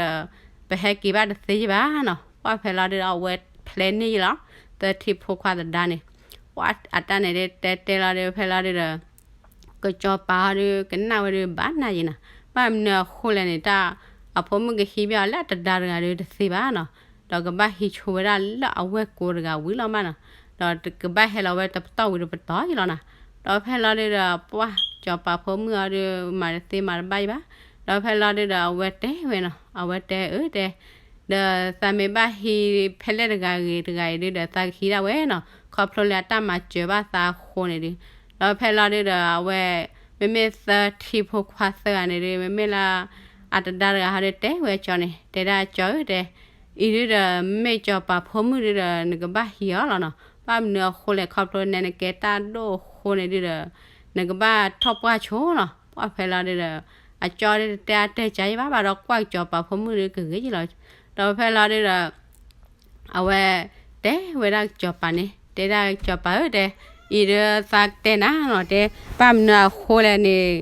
ပဟဲက့ၤဘၣ်တသ့ယံၤဘၣ်နီၤ. ပှၢ်ဖဲလီၤဒုးဒီး အဝဲဖျဲန့ၢ်ယံၤလီၤ သၢထံဖိခွါသဒါန့ၣ်. ပှၢ်အတၢ်န့ၣ်ဒုး တဲတဲလီၤဒုး ဖဲလီၤဒုးဒီး ကစီၤပၤဟီဒုး ကနၣ်ဝဲဒုးဘၣ်နၤယံၤနီၤ. ဘၣ်မနုၤအဃိလဲၣ်န့ၣ် တၢ်အဖိမုၣ်ကဟံးဘၣ်အီၤလၢအတဒါတဂၤဒုးတသ့ဘၣ်နီၤ. ဒီးကဘၣ်ဟံးဆိဝဲဒၣ်လၢအဝဲၢ်ကိတဂၤဝံၤလီၤမးနီၤ. ဒီးကဘၣ်ဟဲလီၤဝဲတပတီၢ်ဝံၤတပတီၢ်ယံၤလီၤနီၤ. ဒီးဖဲလီၤဒုးဒီး ပှၢ်စီၤပၤဖိမုၣ်အီၤဒုး မၤတသ့မၤတဘၣ်ယံၤဘၣ်. ဒီးဖဲလီၤဒုးဒီး အဝဲတဲဝဲနီၤ, အဝဲတဲအၢတဲ ဒီးသးမ့ၢ်ဘၣ်ဟံးဖဲလဲၣ်တဂၤဂ့ၤတဂၤအံၤဒုးဒီး သးကဟံးဒၣ်ဝဲနီၤ, ခီဖျိလၢအတၢ်မၤစၢၤဘၣ်သးအဃိန့ၣ်ဒုး. ဒီးဖဲလီၤဒုးဒီး အဝဲ မ့မ့ၢ်သၢထံဖိခွါသၢဂၤန့ၣ်ဒုး မ့မ့ၢ်လၢ အတဒါတဂၤဟီဒုး တဲဝဲကၠီန့ၣ်, တဲဒၣ်ကၠီဧၢတဲ, အံၤဒုးဒီး မ့ၢ်စီၤပၤဖိမုၣ်ဒုးဒီး နကဘၣ်ဟံးအီၤလီၤနီၤ. ဘၣ်မနုၤအဃိလဲၣ် ခီဖျိနဲနကဲတၢ်ဒိၣ်အဃိန့ၣ်ဒုးဒီး နကဘၣ်ထီၣ်ပှၢ်ဆိနီၤ. ပှၢ်ဖဲလီၤဒုးဒီး အကၠီဒုးတတဲအါတဲကၠီယံၤဘၣ်ဘၣ်ဒီး ကွၢ်ကစီၤပၤဖိမုၣ်ဒုးကဂ့ၤယံၤလီၤ. ဒီးဖဲလီၤဒုးဒီး အဝဲ တဲဝဲဒၣ်စီၤပၤန့ၣ်, တဲဒၣ်စီၤပၤဧၢတဲ, အံၤဒုးသးတဲနၤနီၤတဲ, ဘၣ်မနုၤအဃိလဲၣ်န့ၣ်,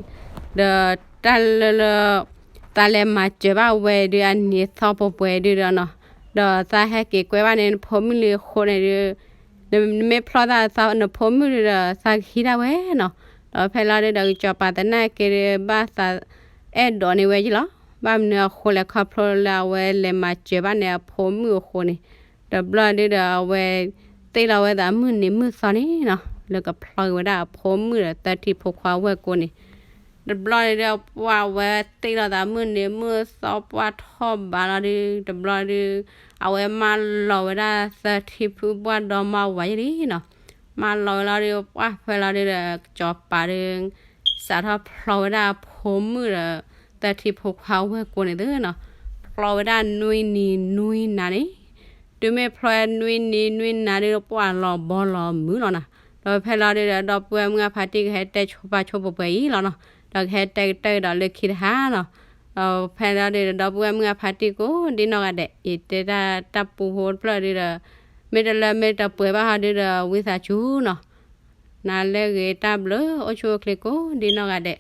ဒီးတၢ်လၢလၢ သးလဲၤမၤစၢၤဘၣ်ဝဲဒုးအနံၤအသီပှဲၤပှဲၤဒုးဒီးနီၤ, ဒီးသးဟဲက့ၤကွဲဘၣ်န့ၣ် နဖိမုၣ်လံအဃိန့ၣ်ဒုး နမ့ၢ်ဖျီသးနဖိမုၣ်ဒုးဒီး သးကဟံးဒၣ်ဝဲနီၤ. ဒီးဖဲလီၤဒုးဒီး စီၤပၤသနာ်က့ဒုး ဘၣ်သးအဲၣ်ဒိးန့ၢ်ဝဲယံၤလီၤ. ဘၣ်မနုၤအဃိလဲၣ် ခီဖျိလၢအဝဲလဲၤမၤစၢၤဘၣ်န့ၣ်အဖိမုၣ်အဃိန့ၣ်, တဘျီဒုးဒီးအဝဲ သ့ၣ်လီၤဝဲသးမုၢ်နံၤမုၢ်သီန့ၣ်နီၤ, လၢကဖျီက့ၤဝဲဒၣ်အဖိမုၣ်ဒီးသၢထံဖိခွါဝဲၢ်ကိန့ၣ် တဘျီဒုးဒီး ပှၢ်ဝဲသ့ၣ်လီၤသးမုၢ်နံၤမုၢ်သီ ပှၢ်ထီၣ်ဘးလီၤဒုး တဘျီဒုး အဝဲမၢလီၤဝဲဒၣ်သၢထံဖုဘၣ်ဒီမါဝၤယံၤလံနီၤ. မၢလီၤဝဲလီၤဒုး ပှၢ်ဖဲလီၤဒုးဒီး စီၤပၤဒုး စးထီၣ်ဖျီဝဲဒၣ်အဖိမုၣ်ဒီး သၢထံဖိခွါဝဲၢ်ကိန့ၣ်သုနီၤ, ဖျီဝဲဒၣ်နွံနံၤနွံနၤန့ၣ် တုၤမ့ၢ်ဖျီဝဲနွံနံၤနွံနၤဒုး ပှၢ်လီၤဘီလီၤမုၢ်လီၤနီၤ. ဒီးဖဲလီၤဒုးဒီး ဒီပုၢ်ဝဲၢ်မုၢ်အဖါတံၢ်ကဟဲတဲဆိပာ်ဆိပှဲၤပှဲၤအံၤလီၤနီၤ, ဒီးကဟဲတဲကတၢၢ်ဒီးလၢခံတဟါနီၤ. ဒီးဖဲလီၤဒုးဒီး ဒီပုၢ်ဝဲၢ်မုၢ်အဖါတံၢ်ကိးဒ်နီၢ်ဂၤဒဲး ယတဲတၢ်တၢ်ပူဖိတဖျၢၣ်ဒုးဒီး မ့ၢ်တလၢမ့ၢ်တပှဲၤဘၣ်ဟီဒုးဒီး ဝံသးစူၤနီၤ, နၤလၢအဂ့ၤတၢ်ဘျုး အိၣ်ဆူၣ်အိၣ်ချ့ကိးဒ်နီၢ်ဂၤဒဲး.